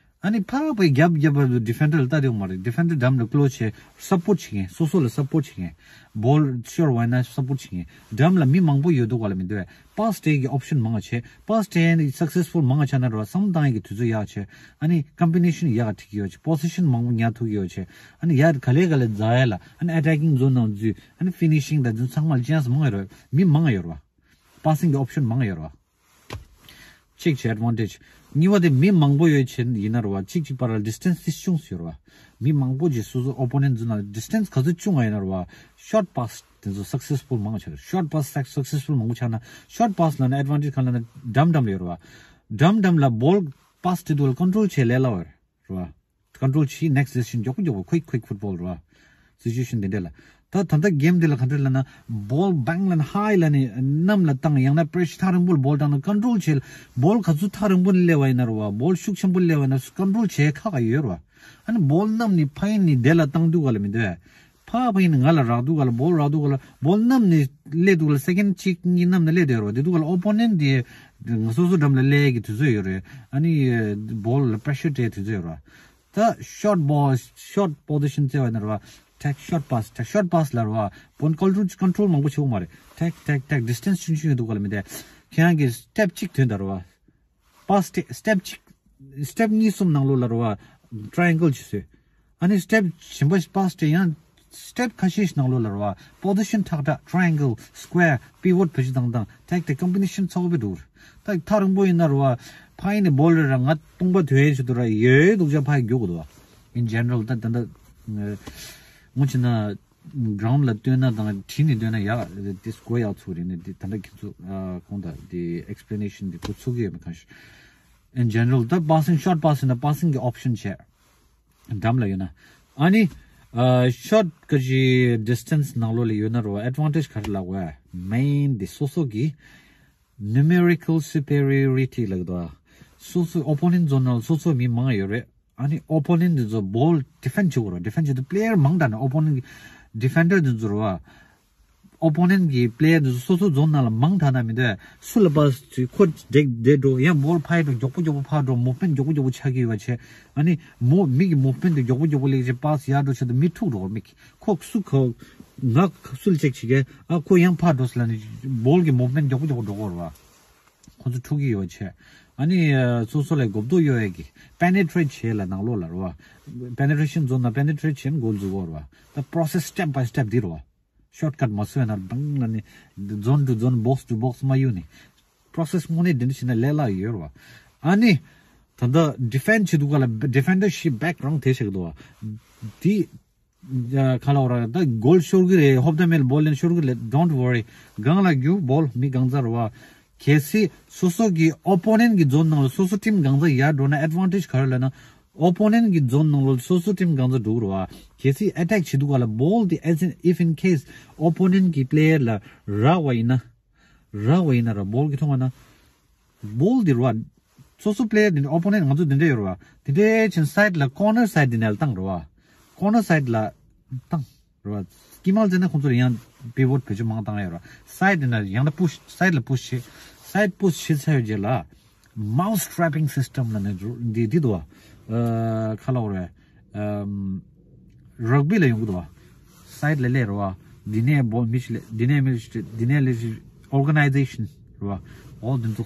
ཨ་ནི་ཕར་བའི་རྒྱབ་རྒྱབ་པ་ཌི་ཕེན་ཌར་ལ་ལྟ་དེ་ཡོང་མ་རེད། ཌི་ཕེན་ཌར་འགྲམ་ལ་ཀློ་བྱས་སབ་པོརཊ་བྱེད་མཁན། སོ་སོ་ལ་སབ་པོརཊ་བྱེད་མཁན། བྷོལ་ཤོར་བ་ཡིན་ན་སབ་པོརཊ་བྱེད་མཁན། འགྲམ་ལ་མི་མང་པོ་ཡོད་འདུག་ག་ལ་མི་འདུག་པ་སི་སི་སྤྲད་ཀྱི་ཨོབ་ཤན་མང་བ་བྱས། པ་སི་སི་སྤྲད་ཡས་ནི་སག་སེ་སི་ཕུལ་མང་བ་ཆགས་ན་རེད་བ། བསམ་བློ་བཏང་ཡས་ཀྱི་དུས་ཚོད་ཡག་བྱས། ཨ་ནི་ཀམ་པི་ནེ་ཤན་ཡག་ག་འགྲིག་གི་ཡོད་བྱས། པོ་སི་ཤན་མང་པོ་ཉར་ཐུབ་ཀྱི་ཡོད་བྱས། ཨ་ནི་ཡར་ག་ལེ་ག་ལེ་འཛེག་ཡས་ལ་ཨ་ནི་ཨེ་ཊེ་ཀིང་ཛོན་ནང་འཛུལ། ཨ་ནི་ཕི་ནི་ཤིང་དང་འཛུལ་ཚང་མ་ལ་ཅན་སི་མང་ཡོད་རེད་བ། མི་མང་ཡོད་རེད་བ། པ་སིང་གི་ཨོབ་ཤན་མང་ཡོད་རེད་བ། གཅིག་བྱས་ཨེཌ་ཝན་ཊེཇ། གཉིས་པ་དེ་མི་མང་པོ་ཡོད་བྱས་ཡིན་ན་རེད་བ། གཅིག་གཅིག་བར་ལ་ཌི་སི་ཊེན་སི་ཏིས་ཅུང་ཟད་ཡོད་རེད་བ། མི་མང་པོ་ཅིག་སོ་སོ་ཨོ་པོ་ནེན་ཊི་ཚོ་ནང་ཌི་སི་ཊེན་སི་ག་ཚོད་ཆུང་བ་ཡིན་ན་རེད་བ། ཤོཊ་པ་སི་དེ་ཚོ་སག་སེ་སི་ཕུལ་མང་པོ་ཆགས་རེད། ཤོཊ་པ་སི་སག་སེ་སི་ཕུལ་མང་པོ་ཆགས་ན་ཤོཊ་པ་སི་ལབ་ན་ཨེཌ་ཝན་ཊེཇ་གང་ལབ་ན་འགྲམ་འགྲམ་ལ་ཡོད་རེད་བ། འགྲམ་འགྲམ་ལ་བྷོལ་པ་སི་སྤྲད་དུས་ལ་ཀོན་ཊོལ་བྱེད་ལས་སླ་བ་རེད་བ། ཀོན་ཊོལ་བྱེད། ནེག་སི་ཌི་སི་ཊེ་ཤན་མགྱོགས་པོ་མགྱོགས་པོ་ཀུའིག་ཀུའིག་ཕུཊ་བྷོལ་རེད་བ། སི་ཅུ་ཨེ་ཤན་དེ་འདྲ་ལ། ད་ད་ལྟ་གེམ་འདི་ལ་ག་འདྲ་ལབ་ན་བྷོལ་བེང་ལབ་ན་ཧའི་ལབ་ནས་གནམ་ལ་བཏང་། ཡང་ན་པྲེ་ཤར་ཐག་རིང་པོ་ལ་བྷོལ་བཏང་ན་ཀོན་ཊོལ་བྱེད། བྷོལ་ག་ཚོད་ཐག་རིང་པོ་ནས་སླེབས་པ་ཡིན་ན་རེད་བ། བྷོལ་ཤུགས་ཆེན་པོ་སླེབས་པ་ཡིན་ན་ཀོན་ཊོལ་བྱེད་ཁག་ཁག་ཡོད་རེད་བ། ཨ་ནི་བྷོལ་གནམ་ནས་ཕ་ཡིན་ནས་དེ་ལ་བཏང་དུས་ག་ལ་མི་འདོད། ཕ་ཕ་ཡིན་ནས་ང་ལ་རག་དུས་ག་ལ་བྷོལ་རག་དུས་ག་ལ་བྷོལ་གནམ་ནས་སླེབས་དུས་ག་ལ་སེ་ཀེན་གཅིག་གཉིས་གནམ་ནས་སླེབས་བསྡད་ཡོད་རེད་བ། དེ་དུས་ག་ལ་ཨོ་པོ་ནེན་ཊི་དེ་ང་སོ་སོ་འགྲམ་ལ་སླེབས་ཀྱི་དུས་ཚོད་ཡོད་རེད། ཨ་ནི་བྷོལ་ལ་པྲེ་ཤར་སྤྲད་དུས་ཚོད་ཡོད་རེད་བ། ད་ཤོཊ་བྷོལ་ཤོཊ་པོ་ཟི་ཤན་བཙལ་བ་ཡིན་ན་རེད་བ། ཊེག་ཤོཊ་པ་སི། ཊེག་ཤོཊ་པ་སི་ལབ་རེད་བ། བྷོལ་ཀོན་ཊོལ་ཀོན་ཊོལ་མང་པོ་བྱེད་དགོས་མ་རེད། ཊེག་ཊེག་ཊེག་ཌི་སི་ཊེན་སི་ཆུང་ཆུང་ཡོད་དུས་ག་ལ་མི་འདོད། ཁྱེད་རང་གིས་སི་ཊེབ་གཅིག་ཐོན་དང་རེད་བ། པ་སི་སི་ཊེབ་གཅིག་སི་ཊེབ་གཉིས་གསུམ་ནང་ལོགས་ལ་རེད་བ། ཊ་རའེང་གལ་བྱེད་སྲོལ། ཨ་ནི་སི་ཊེབ་གཞན་པ་པ་སི་སི་ཊེབ་ཡང་སི་ཊེབ་ཁ་ཤས་ཤིག་ནང་ལོགས་ལ་རེད་བ། པོ་ཟི་ཤན་ཁྲག་ཁྲག་ཊ་རའེང་གལ་སི་ཀོ་ཡར་པི་བྷོཊ་བེད་སྤྱོད་བཏང་སྟངས་ཊེག་ཊེག་ཀམ་པི་ནེ་ཤན་ཚ་བོ་དཔེ་འདུག་ད་ཐག་རིང་པོ་ཡིན་ན་རེད་བ། ཕ་ཡིན་ནས་བྷོལ་རེད་ར་ང་སྟོང་པ་ཐོན་ཡས་ཆེད་དུ་ར་ཡོད་དུག་ཅག་ཕ་ཡི་མགྱོགས་དགོས་འདུག་བ། ཨིན་ཇེ་ནེ་རལ་ད་ད་ད་ངོ་ཆེ་ན། གྷ་རའུན་ཌི་ལ་སྟོན་ན་དང་བྲིས་ནས་སྟོན་ན་ཡག་རེད། དེ་སྒོ་ཡག་ཚུགས་རེད་ནས་དེ་ད་ལྟ་ཁྱེད་ཚོ་ཨ་གོང་དང་དེ་ཨེག་སི་པི་ལེ་ནེ་ཤན་དེ་གོ་ཚུགས་ཀྱི་ཡོད་མེད་གང་ཤེས། ཨིན་ཇེ་ནེ་རལ་ད་པ་སིང་ཤོཊ་པ་སི་ཡིན་ན་པ་སིང་གི་ཨོབ་ཤན་བྱས། འགྲམ་ལ་ཡོད་ན། ཨ་ནི་ཨ་ཤོཊ་ག་ཅི་ཌི་སི་ཊེན་སི་ནང་ལོགས་ལ་ཡོད་ན་རེད་བ། ཨེཌ་ཝན་ཊེཇ་ག་རེ་ལབ་དགོས། མེན་དེ་སོ་སོ་གི་ནུ་མེ་རི་ཀལ་སུ་པེ་རི་ཡོ་རི་ཊི་ལབ་ཀྱི་འདུག་བ། སོ་སོའི་ཨོ་པོ་ནེན་ཊི་ཛོན་ནང་ལ་སོ་སོའི་མི་མང་ཡོད་རེད། ཨ་ནི་ཨོ་པོ་ནེན་ཊི་འདི་ཚོ་བྷོལ་ཌི་ཕེན་ཌི་བྱེད་དགོས་རེད། ཌི་ཕེན་ཌི་བྱེད་དུས་པི་ལེ་ཡར་མང་དྲགས་ནས་ཨོ་པོ་ནེན་ཊི་གི་ཌི་ཕེན་ཌར་འདི་ཚོ་རེད་བ། ཨོ་པོ་ནེན་ཊི་གི་པི་ལེ་ཡར་འདི་ཚོ་སོ་སོ་ཛོན་ནང་ལ་མང་དྲགས་ན་མི་འདོད། སུ་ལ་པ་སི་ཁོ་བདེ་བདེ་འགྲོ་ཡང་བྷོལ་ཕར་འགྲོ་མགྱོགས་པོ་མགྱོགས་པོ་ཕར་འགྲོ་མུབ་མེན་ཊི་མགྱོགས་པོ་མགྱོགས་པོ་ཆགས་ཀྱི་ཡོད་པ་བྱས། ཨ་ནི་མོ་མི་གི་མུབ་མེན་ཊི་དེ་མགྱོགས་པོ་མགྱོགས་པོ་སླེབས་བྱས་པ་སི་ཡར་འགྲོ་བྱས་དུས་མི་ཐུག་འགྲོ་མི་ཁོ་སུ་ཁོ། ང་ཁ་སུལ་ཅེག་བྱེད་ཀྱི་ཨ་ཁོ་ཡང་ཕར་འགྲོ་སི་ལ་ནི་བོལ་གྱི་མུབ་མེན་མགྱོགས་པོ་མགྱོགས་པོ་འགྲོ་གོ་ར་བ། ཁོ་ཚོ་འཁྲུག་གི་ཡོད་ཆེ། ཨ་ནི་ཨ་སོ་སོ་ལ་གོབ་རྡོ་ཡོད་ཡ་གི་པེ་ནེ་ཊྲེཊ་བྱེད་ལ་ནང་ལོགས་ལ་ར་བ། པེ་ནེ་ཊྲེ་ཤན་ཛོན་ན་པེ་ནེ་ཊྲེཊ་བྱེད་ན་གོལ་འཛུགས་གོ་ར་བ། ད་པྲོ་སེ་སི་སི་ཊེབ་བྷའི་སི་ཊེབ་འདི་ར་བ། ཤོཊ་ཀཊ་མ་བཟོས་ན་བང་ལ་ནི་ཛོན་ཊུ་ཛོན་བོག་སི་ཊུ་བོག་སི་མ་གཡུག་ནི་པྲོ་སེ་སི་དངོས་གནས་འདི་འདྲ་བྱས་ན་ལས་སླ་ཡོད་ར་བ། ཨ་ནི་ད་ལྟ་ཌི་ཕེན་ཌི་བྱེད་དུས་ག་ལ་ཌི་ཕེན་ཌར་ཤིབ་བེག་རང་དེ་བྱེད་ཀྱི་འདུག་བ། དེ་ཨ་ག་ལབ་ར་ད་གོལ་ཤོར་གི་རེད། ཧོབ་ད་མེལ་བོལ་ལེན་ཤོར་གི་རེད། ཌོན་ཊི་ཝོ་རི། སྒང་ལ་རྒྱུག་བོལ་མི་གང་ཚར་བ། གལ་སྲིད་སོ་སོ་གི་ཨོ་པོ་ནེན་གི་ཛོན་ནང་ལ་སོ་སོ་ཊིམ་གང་ཚར་ཡར་འགྲོ་ན་ཨེཌ་ཝན་ཊེཇ་ག་རེ་ལབ་ན། ཨོ་པོ་ནེན་གི་ཛོན་ནང་ལ་སོ་སོ་ཊིམ་གང་ཚར་འགྲོ་གི་རེད་བ། གལ་སྲིད་ཨེ་ཊེག་བྱེད་དུས་ག་ལ་བོལ་དེ་as in if in case ཨོ་པོ་ནེན་གི་པི་ལེ་ཡར་ལ་རག་པ་ཡིན་ན། རག་པ་ཡིན་ན་ར་བོལ་གི་མཐོང་བ་ན། བོལ་འདི་ར་བ། སོ་སོ་པི་ལེ་ཡར་འདི་ནི་ཨོ་པོ་ནེན་ང་ཚོ་འདི་འདྲ་ཡོད་ར་བ། འདི་འདྲ་ཕྱིན་སའིཌ་ལ་ཀོར་ནར་སའིཌ་འདི་ནས་བཏང་ར་བ། ཀོར་ནར་སའིཌ་ལ་བཏང་ར་བ། དཀྱིལ་མ་ལ་བཙལ་ན་ཁོང་ཚོར་ཡང་པི་བོཊ་བེད་སྤྱོད་མང་བཏང་ཡོད་ར་བ། སའིཌ་འདི་ན་ཡང་ན་པུཤ་སའིཌ་ལ་པུཤ་བྱེད། སའིཌ་པུཤ་བྱེད་ཚར་བའི་རྗེས་ལ། མའུ་སི་ཊེ་རེ་པིང་སི་སི་ཊེམ་ལ་ནི་འདི་འདི་འདུག་བ། ཁ་ལོ་རེ། རག་བི་ལ་ཡོང་གི་འདུག་བ། སའིཌ་ལ་སླེབས་ར་བ། འདི་ནས་བོ་མི་ཞིག་སླེབས། འདི་ནས་མི་ཞིག་སླེབས། འདི་ནས་སླེབས་ཤིག་ཨོར་ག་ནའི་ཛེ་ཤན་ར་བ། ཨོ་འདི་ཚོ་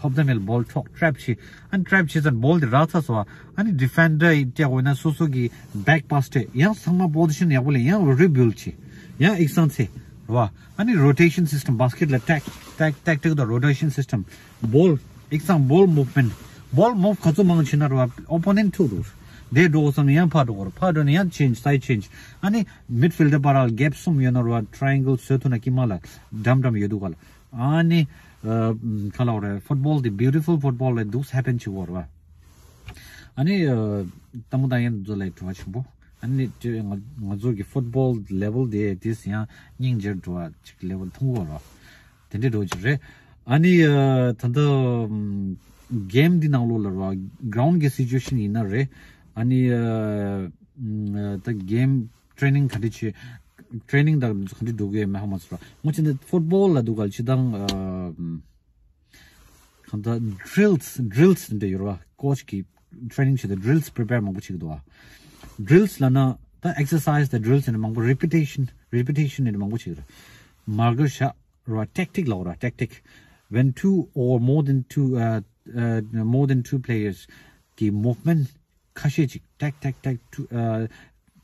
ཧོབ་ད་མེལ་བོལ་ཐོག་ཊེ་རེབ་བྱེད། ཨ་ནི་ཊེ་རེབ་བྱེད་ཙང་བོལ་དེ་རག་ཚར་སོང་བ། ཨ་ནི་ཌི་ཕེན་ཌར་ཡིས་སྤྲད་དགོས་ན་སོ་སོ་གི་བེག་པ་སི་སྤྲད། ཡང་ཚང་མ་པོ་ཛི་ཤན་ཡག་པོ་ལེན། ཡང་རི་བིལ་ཌི་བྱེད། ཡང་ཨིག་ཚང་ཚེ་ར་བ། ཨ་ནི་རོ་ཊེ་ཤན་སི་སི་ཊེམ་བྷ་སི་ཀེཊ་ལ་ཊེག་ཊེག་ཊེག་ཊིག་དང་རོ་ཊེ་ཤན་སི་སི་ཊེམ། བོལ་ཨིག་ཚང་བོལ་མུབ་མེན་ཊི། བོལ་མུབ་ག་ཚོད་མང་བྱེད་ན་ར་བ་ཨོ་པོ་ནེན་ཊི་འཁྲུག་འགྲོ། དེ་འགྲོ་བསམ་ན་ཡང་ཕར་འགྲོ་དགོས་ར། ཕར་འགྲོ་ན་ཡང་ཅེན་ཇི་སའིཌ་ཅེན་ཇི། ཨ་ནི་མིཌ་ཕིལ་ཌར་བར་ལ་གེབ་གསུམ་ཡོད་ན་ར་བ། ཊ་རའེ་ཨེང་གལ་བཟོ་ཐུབ་ན་དཀྱིལ་མ་ལ་འགྲམ་འགྲམ་ཡོད་འདུག་ག་ལ། ཨ་ནི་ཨ་ག་ལབ་རེད། ཕུཊ་བོལ་དེ་བིའུ་ཊི་ཕུལ་ཕུཊ་བོལ་ལ་འདུག་ཧེ་པེན་བྱེད་དགོས་ར་བ། ཨ་ནི་ཨ་ལྟད་མོ་ལྟ་མཁན་ཚོ་ལ་དྲི་བ་ཆེན་པོ། ཨ་ནི་ང་ང་ཚོ་གི་ཕུཊ་བོལ་ལེ་བལ་དེ་དེས་ཡང་སྙིང་རྗེར་འགྲོ་བ་ཅིག་ལེ་བལ་མཐོང་གི་ཡོད་རེད། དེ་འདྲའི་འགྲོ་གི་རེད། ཨ་ནི་ཨ་ད་ལྟ་ཨམ་གེམ་འདི་ནང་ལོགས་ལ་ར་བ་གྷ་རའུན་ཌི་གི་སི་ཅུ་ཨེ་ཤན་ཡིན་ན་རེད། ཨ་ནི་ཨ་ཨམ་ད་གེམ་ཊེ་རེ་ནིང་ག་འདྲ་བྱེད། ཊེ་རེ་ནིང་དང་ག་འདྲ་འགྲོ་གི་ཡོད་མེད་ཧ་མ་ཚོར་བ། ངོ་ཆེ་འདི་ཕུཊ་བོལ་ལ་འདུག་ག་ལ་སྤྱིར་བཏང་ཨ་ཨམ་གང་ལྟར་ཌི་རིལ་སི་ཌི་རིལ་སི་འདྲ་ཡོད་ར་བ། ཀོ་ཆི་གིས་ཊེ་རེ་ནིང་བྱེད་དུས་ཌི་རིལ་སི་པི་རི་པེར་མང་པོ་བྱེད་ཀྱི་འདུག་བ། ཌི་རིལ་སི་ལབ་ན་ད་ཨེག་སར་སའིཛ་དང་ཌི་རིལ་སི་འདྲ་མང་པོ། རི་པི་ཊེ་ཤན་རི་པི་ཊེ་ཤན་འདྲ་མང་པོ་བྱེད་ཀྱི་ར། མར་ཀར་བཞག་ར་བ། ཊེག་ཊིག་ལབ་ར། ཊེག་ཊིག། When two or more than two uh, uh, more than two players གི་མུབ་མེན་ཊི་ཁ་ཤས་ཅིག་ཊེག་ཊེག་ཊེག་ཊུ་ཨ་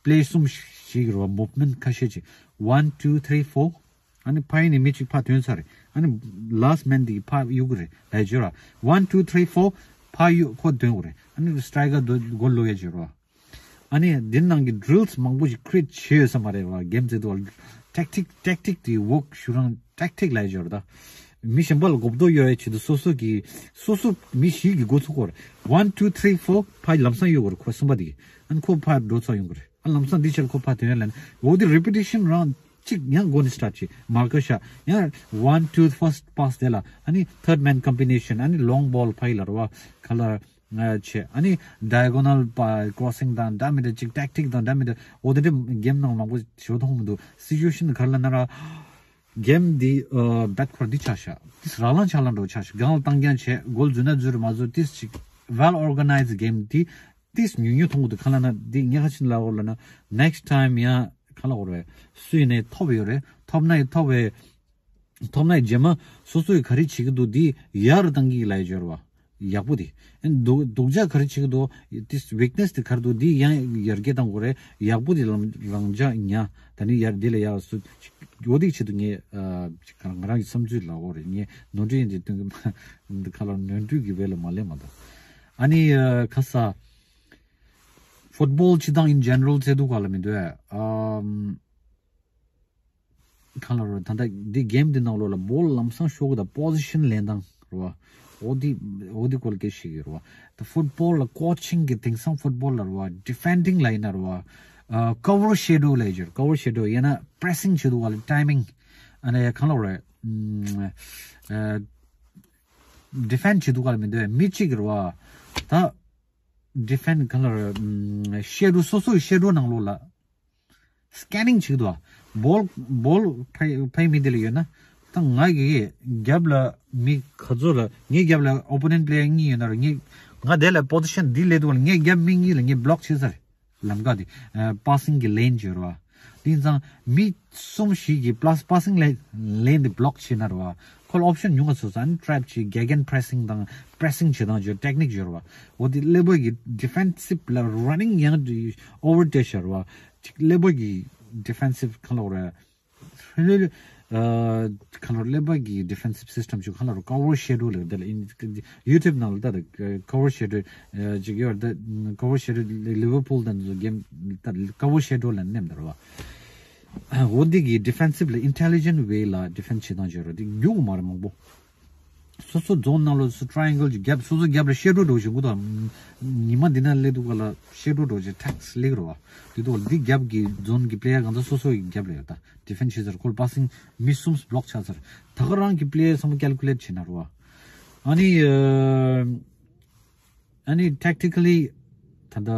པི་ལེ་ཡར་གསུམ་ཞིག་ར་བ། མུབ་མེན་ཊི་ཁ་ཤས་ཅིག one two three four། ཨ་ནི་ཕ་ཡིན་ནི་མི་གཅིག་ཕར་ཐོན་ཚར་རེད། ཨ་ནི་ལཱ་སི་མེན་འདི་ཕར་གཡུག་གི་རེད་ལབ་བརྗོད་ར། One two three four ཕར་གཡུག་ཁོ་ཐོན་དགོས་རེད། ཨ་ནི་སི་ཊ་རའི་ཀར་དུ་གོལ་ལོག་ཡ་བརྗོད་ར། ཨ་ནི་འདི་ནང་གི་ཌི་རིལ་སི་མང་པོ་ཞིག་ཁི་རི་ཨེཊ་བྱས་ཡོད་ས་མ་རེད་བ། གེམ་རྩེ་དུས་ཊེག་ཊིག་ཊེག་ཊིག་དེ་ཝོག་ཞུ་རང་ཊེག་ཊིག་ལབ་ཡ་བརྗོད་ར། ད་མི་གཞན་པ་ལ་གོ་རྟོགས་ཡོད་ཡ་ཆེད་དུ་སོ་སོ་གི་སོ་སོ་མི་བཞི་གི་འགོ་ཚུགས་སྐོར། One two three four ཕར་ལམ་སང་གཡུག་དགོས་རེད། ཁོ་གསུམ་པ་དེ་གི་ཨ་ནི་ཁོ་ཕར་འགྲོ་ཚར་ཡོང་གི་རེད། ཨ་ལམ་སང་འདི་ཕྱིར་ཁོ་ཕར་ཐོན་ཡ་ལ་ནི་འོ་དེ་རི་པི་ཊེ་ཤན་རང་གཅིག་ཡང་འགོ་ནས་སི་ཊར་བྱེད། མར་ཀར་བཞག་ཡང་one two first pass དེ་ལ་ཨ་ནི་third man combination། ཨ་ནི་ལོང་བོལ་ཕ་ཡི་ལ་ར་བ་ག་ལ་བྱེད། ཨ་ནི་ཌའི་གོ་ནལ་པ་ཀྲོ་སིང་དང་འདྲ་མི་འདྲ་ཅིག་ཊེག་ཊིག་དང་འདྲ་མི་འདྲ། འོ་དེ་འདྲ་གེམ་ནང་མང་པོ་ཞིག་མཐོང་མི་འདུག་སི་ཅུ་ཨེ་ཤན་ག་རེ་ལབ་ན་ར། གེམ་འདི་ཨ་བེད་ཁོ་ར་འདི་ཆགས་ཤག་ཏིས་རག་ལང་ཆགས་ལང་འགྲོ་ཆགས་ཤག་སྒང་ལ་བཏང་རྐྱང་བྱས། གོལ་འཛུལ་ན་འཛུལ་རེད་མ་འཛུལ་ཏིས་ཅིག་well organized game འདི་ཏིས་ཉུང་ཉུང་མཐོང་གི་འདུག་ག་ལབ་ན་འདི་ངས་ག་ཅི་ལབ་ཡོད་ལབ་ན། next time ཡང་ག་ལབ་དགོས་རེད། སུ་ཡིན་ནའི་ཐོབ་ཡོད་རེད། ཐོབ་ན་ཡི་ཐོབ་པའི་ཐོབ་ན་ཡི་རྗེས་མ་སོ་སོ་ཡི་ག་རེ་བྱེད་ཀྱི་འདུག་འདི་ཡར་བཏང་གི་ལབ་ཡ་ཅིག་ཡོད་རེད་བ། ཡག་པོ་དེ། ཨ་ནི་སྡུག་སྡུག་ཅག་ག་རེ་བྱེད་ཀྱི་འདུག་ཏིས་ཝིག་ནེ་སི་དེ་ག་རེ་འདུག་འདི་ཡང་ཡར་རྒྱས་གཏང་དགོས་རེད། ཡག་པོ་དེ་ལམ་རང་འཇགས་ཉར། ད་ནི་ཡར་འདི་ལ་ཡར་སུ་འོ་དེ་ཆེད་དུ་ངས་ཨ་ཅིག་ག་རང་ང་རང་གི་བསམ་ཚུལ་ལབ་དགོས་རེད། ངས་ནོར་འཁྲུལ་ཡིན་དེ་སྟོན་གི་མ། འདི་ཁ་ལ་ནོར་འཁྲུལ་གྱི་བས་ལ་མ་ལས་མ་གཏོགས། ཨ་ནི་ཨ་ཁ་ས་ཕུཊ་བོལ་སྤྱིར་བཏང་in general ཟེར་དུས་ག་ལ་མི་འདུག་ཨ། གང་ལ་རོ། ད་ལྟ་འདི་གེམ་འདི་ནང་ལོགས་ལ་བོལ་ལམ་སང་ཤོར་གི་དང་པོ་ཟི་ཤན་ལེན་སྟངས་རོ། འོ་འདི་འོ་འདི་སྐོར་སྐད་ཤིག་ཡོད་རོ། ད་ཕུཊ་བོལ་ལ་ཀོ་ཆིང་གི་དེང་སང་ཕུཊ་བོལ་ལ་རོ། ཌི་ཕེན་ཌིང་ལ་ཡིན་ན་རོ། ཨ་ཀ་བར་ཤེ་ཌོ་ལ་ཡོད། ཀ་བར་ཤེ་ཌོ་ཡིན་ན་པི་རེ་སིང་བྱེད་དུས་ག་ལ་ཊའི་མིང་། ཨ་ནི་གང་ལ་རོ། ཨ་ཌི་ཕེན་བྱེད་དུས་ག་ལ་མི་འདོད་མི་གཅིག་རོ། ད་ཌི་ཕེན་གང་ལ་རོ། ཤེ་ཌོ་སོ་སོའི་ཤེ་ཌོ་ནང་ལོགས་ལ། སི་ཀེ་ནིང་བྱེད་ཀྱི་འདུག་བ། བོལ་བོལ་ཕའི་ཕའི་མི་དེ་ལ་ཡོད་ན། ད་ང་གི་རྒྱབ་ལ་མི་ག་ཚོད་ལ་ངའི་རྒྱབ་ལ་ཨོ་པོ་ནེན་པི་ལེ་ཡར་གཉིས་ཡོད་ན་ར། ངས་ང་དེ་ལ་པོ་ཛི་ཤན་འདི་སླེབས་འདུག་ལ་ངའི་རྒྱབ་མི་གཉིས་ལ་ངས་བྷི་ལོག་བྱས་ཚར། ལམ་ཀ་དེ་པ་སིང་གི་ལེན་བརྗོད་ར་བ། ཡིན་ཙང་མི་གསུམ་བཞི་གི་plus passing lane lane དེ་block བྱེད་ན་རེད་བ། ཁོ་ལ་option ཉུང་ང་བཟོས་ཙང་trap བྱེད། Gegenpressing དང་pressing བྱེད་སྟངས་བརྗོད་technique བརྗོད་རེད་བ། འོ་དེ་ཀླད་པ་གི་defensive ལ་running ཡང་over བྱས་བཞག་རེད་བ། ཅིག་ཀླད་པ་གི་defensive གང་ལབ་རེད། ཧེ་ལེ་ལེ། ཨ། ཁ་ལོར་ཀླད་པ་གི་defensive system ཅིག་ཁ་ལོར་cover shadow ལབ་དེ་ལ་ཨིན་YouTube ནང་ལ་ད་cover shadow ཅིག་ཡོད་ད། Cover shadow Liverpool དང་game ད་cover shadow ལ་ནེམ་ད་ར་བ། འོ་འདི་གི་defensive ལ་intelligent way ལ་defend བྱེད་སྟངས་བྱེད་རོགས་འདི་རྒྱུག་མ་རེད་མང་པོ། སོ་སོ་zone ནང་ལོགས་སུ་triangle གྱི་རྒྱབ་སོ་སོ་རྒྱབ་ལ་shadow འགྲོ་བཞིན་གུ་དང་། ཉི་མ་འདི་ན་སླེབས་དུས་ག་ལ་shadow འགྲོ་བཞིན་tax ལེགས་རོ་བ། དེ་དུས་འདི་རྒྱབ་ཀྱི་zone གྱི་player གང་ཚ་སོ་སོ་ཡི་རྒྱབ་ལ་ཡོད་ད། Defend བྱེད་ཚར་ཁོལ་passing མི་གསུམ་block ཆགས་ཚར། ད་ག་རང་གི་player བསམ་calculate བྱེད་ན་རོ་བ། ཨ་ནི། ཨ་ནི་tactically ད་ལྟ་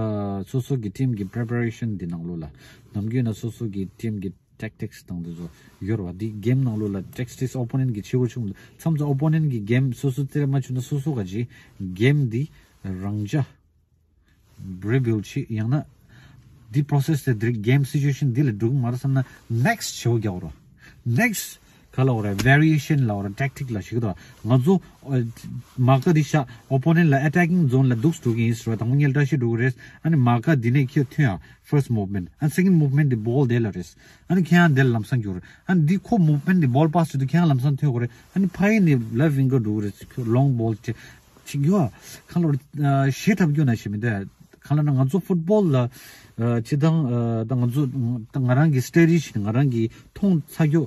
སོ་སོ་གི་team གི་preparation འདི་ནང་ལོགས་ལ་ནམ་རྒྱུན་ན་སོ་སོ་གི་team གི tactics དང་དེ་ཚོ་ཡོད་རེད་བ། འདི་game ནང་ལོགས་ལ་tactics opponent གི་ཆེ་བོ་བྱུང་མཚམས་སུ་opponent གི་game སོ་སོ་རྩེད་མ་བྱུང་ན་སོ་སོ་ག་ཅི་game འདི་རང་འཇགས་rebuild བྱེད་ཡང་ན་འདི་process དེ་འདི་game situation འདི་ལ་འགྲོ་གི་མ་རེད་བསམ་ན་next བྱེད་དགོས་རེད། Next ག་ལ་འོ་རེད། Variation ལ་འོ་རེད། Tactic ལ་ཞིག་དང་ང་ཚོ་མ་ཀ་འདི་ཤ་opponent ལ་attacking zone ལ་འདུག་འགྲོ་གི་ཡིན་ཟེར་བ་དང་ངེད་བཀྲ་ཤིས་འགྲོ་གི་རེད། ཨ་ནི་མ་ཀ་འདི་ནས་ཁྱོད་ཐོན་ཡ་first movement ཨ་second movement འདི་ball དེ་ལ་རེད། ཨ་ནི་ཁྱེད་ཡང་དེ་ལ་ལམ་སང་འགྱུར། ཨ་ནི་འདི་ཁོ་movement འདི་ball pass བྱེད་དུས་ཁྱེད་ཡང་ལམ་སང་ཐོན་དགོས་རེད། ཨ་ནི་ཕ་ཡི་ནི་left winger འགྲོ་གི་རེད། long ball དེ་ཅིག་ཡོད་ཁ་ལོར་ཤེས་ཐབས་སྐྱོ་ན་ཞེས་མི་འདོད། གང་ལབ་ན་ང་ཚོ་ཕུཊ་བོལ་ལ་ཨ་སྤྱི་བཏང་ཨ་ད་ང་ཚོ་ད་ང་རང་གི་སི་ཊ་ཌི་ཞིག་ང་རང་གི་མཐོང་ཚ་རྒྱུ་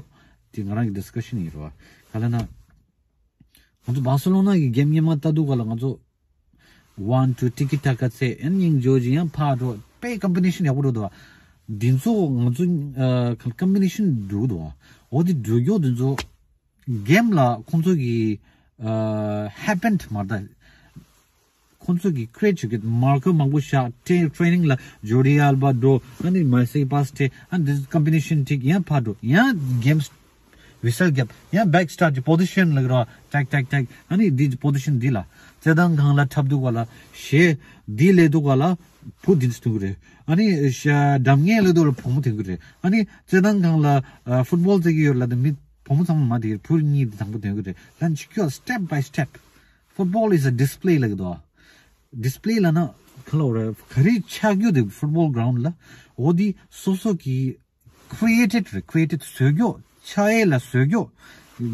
དེ་ང་རང་གི་ཌི་སི་ཀ་ཤན་ཡིན་རེད་བ། གང་ལབ་ན་ང་ཚོ་བྷར་སེ་ལོ་ན་གི་གེམ་སྔོན་མ་ལྟ་དུས་ག་ལ་ང་ཚོ་one two tiki taka ཚེ་ཨན་ཡིན་ཇོ་ཇི་ཡང་ཕར་འགྲོ་དཔེ་ཀམ་པི་ནེ་ཤན་ཡག་པོ་འགྲོ་འདུག་བ། འདི་ཚོ་ང་ཚོ་ཨ་ཀམ་པི་ནེ་ཤན་འགྲོ་འདུག་བ། འོ་དེ་འགྲོ་རྒྱུ་འདི་ཚོ་གེམ་ལ་ཁོང་ཚོ་གི་ཨ་happen མ་རེད་ད། ཁོང་ཚོ་གི་create བྱེད་ཀྱི་མར་ཀར་མང་པོ་བཞག་ཊེ་ཊེ་ནིང་ལ་ཇོར་ཌི་ཨལ་བ་འགྲོ། ཨ་ནི་མེ་སི་པ་སི་ཊེ་ཨ་འདི་ཀམ་པི་ནེ་ཤན་ཊིག་ཡང་ཕར་འགྲོ་ཡང་གེམ་ཝི་སལ་རྒྱབ་ཡང་བེག་སི་ཊར་གྱི་པོ་ཛི་ཤན་ལ་ར་ཊེག་ཊེག་ཊེག་ཨ་ནི་འདི་པོ་ཛི་ཤན་འདི་ལ་རྩེད་ཐང་སྒང་ལ་འཁྲབ་འདུག་ག་ལ་ཞེ་འདི་ལས་འདུག་ག་ལ་བུ་འདི་འདི་ཐོན་གི་རེད། ཨ་ནི་ཤ་འགྲམ་ངན་ལས་འདུག་ལ་བུ་མོ་ཐོན་གི་རེད། ཨ་ནི་རྩེད་ཐང་སྒང་ལ་ཨ་ཕུཊ་བོལ་རྩེད་ཀྱི་ཡོད་ལ་དེ་མི་བུ་མོ་ཚང་མ་མ་དེ་བུ་གཉིས་དེ་དང་པོ་ཐོན་གི་རེད། ལན་ཅིག་ཀྱོ་step by step Football is a display ལབ་ཀྱི་འདུག display ལབ་ན་ག་ལ་འོ་རེད། ག་རེ་ཆགས་རྒྱུ་དེ་football ground ལ་འོ་དེ་སོ་སོ་གི་created རེད། created བཟོས་རྒྱུ་ཆགས་ཡས་ལ་བཟོས་རྒྱུ་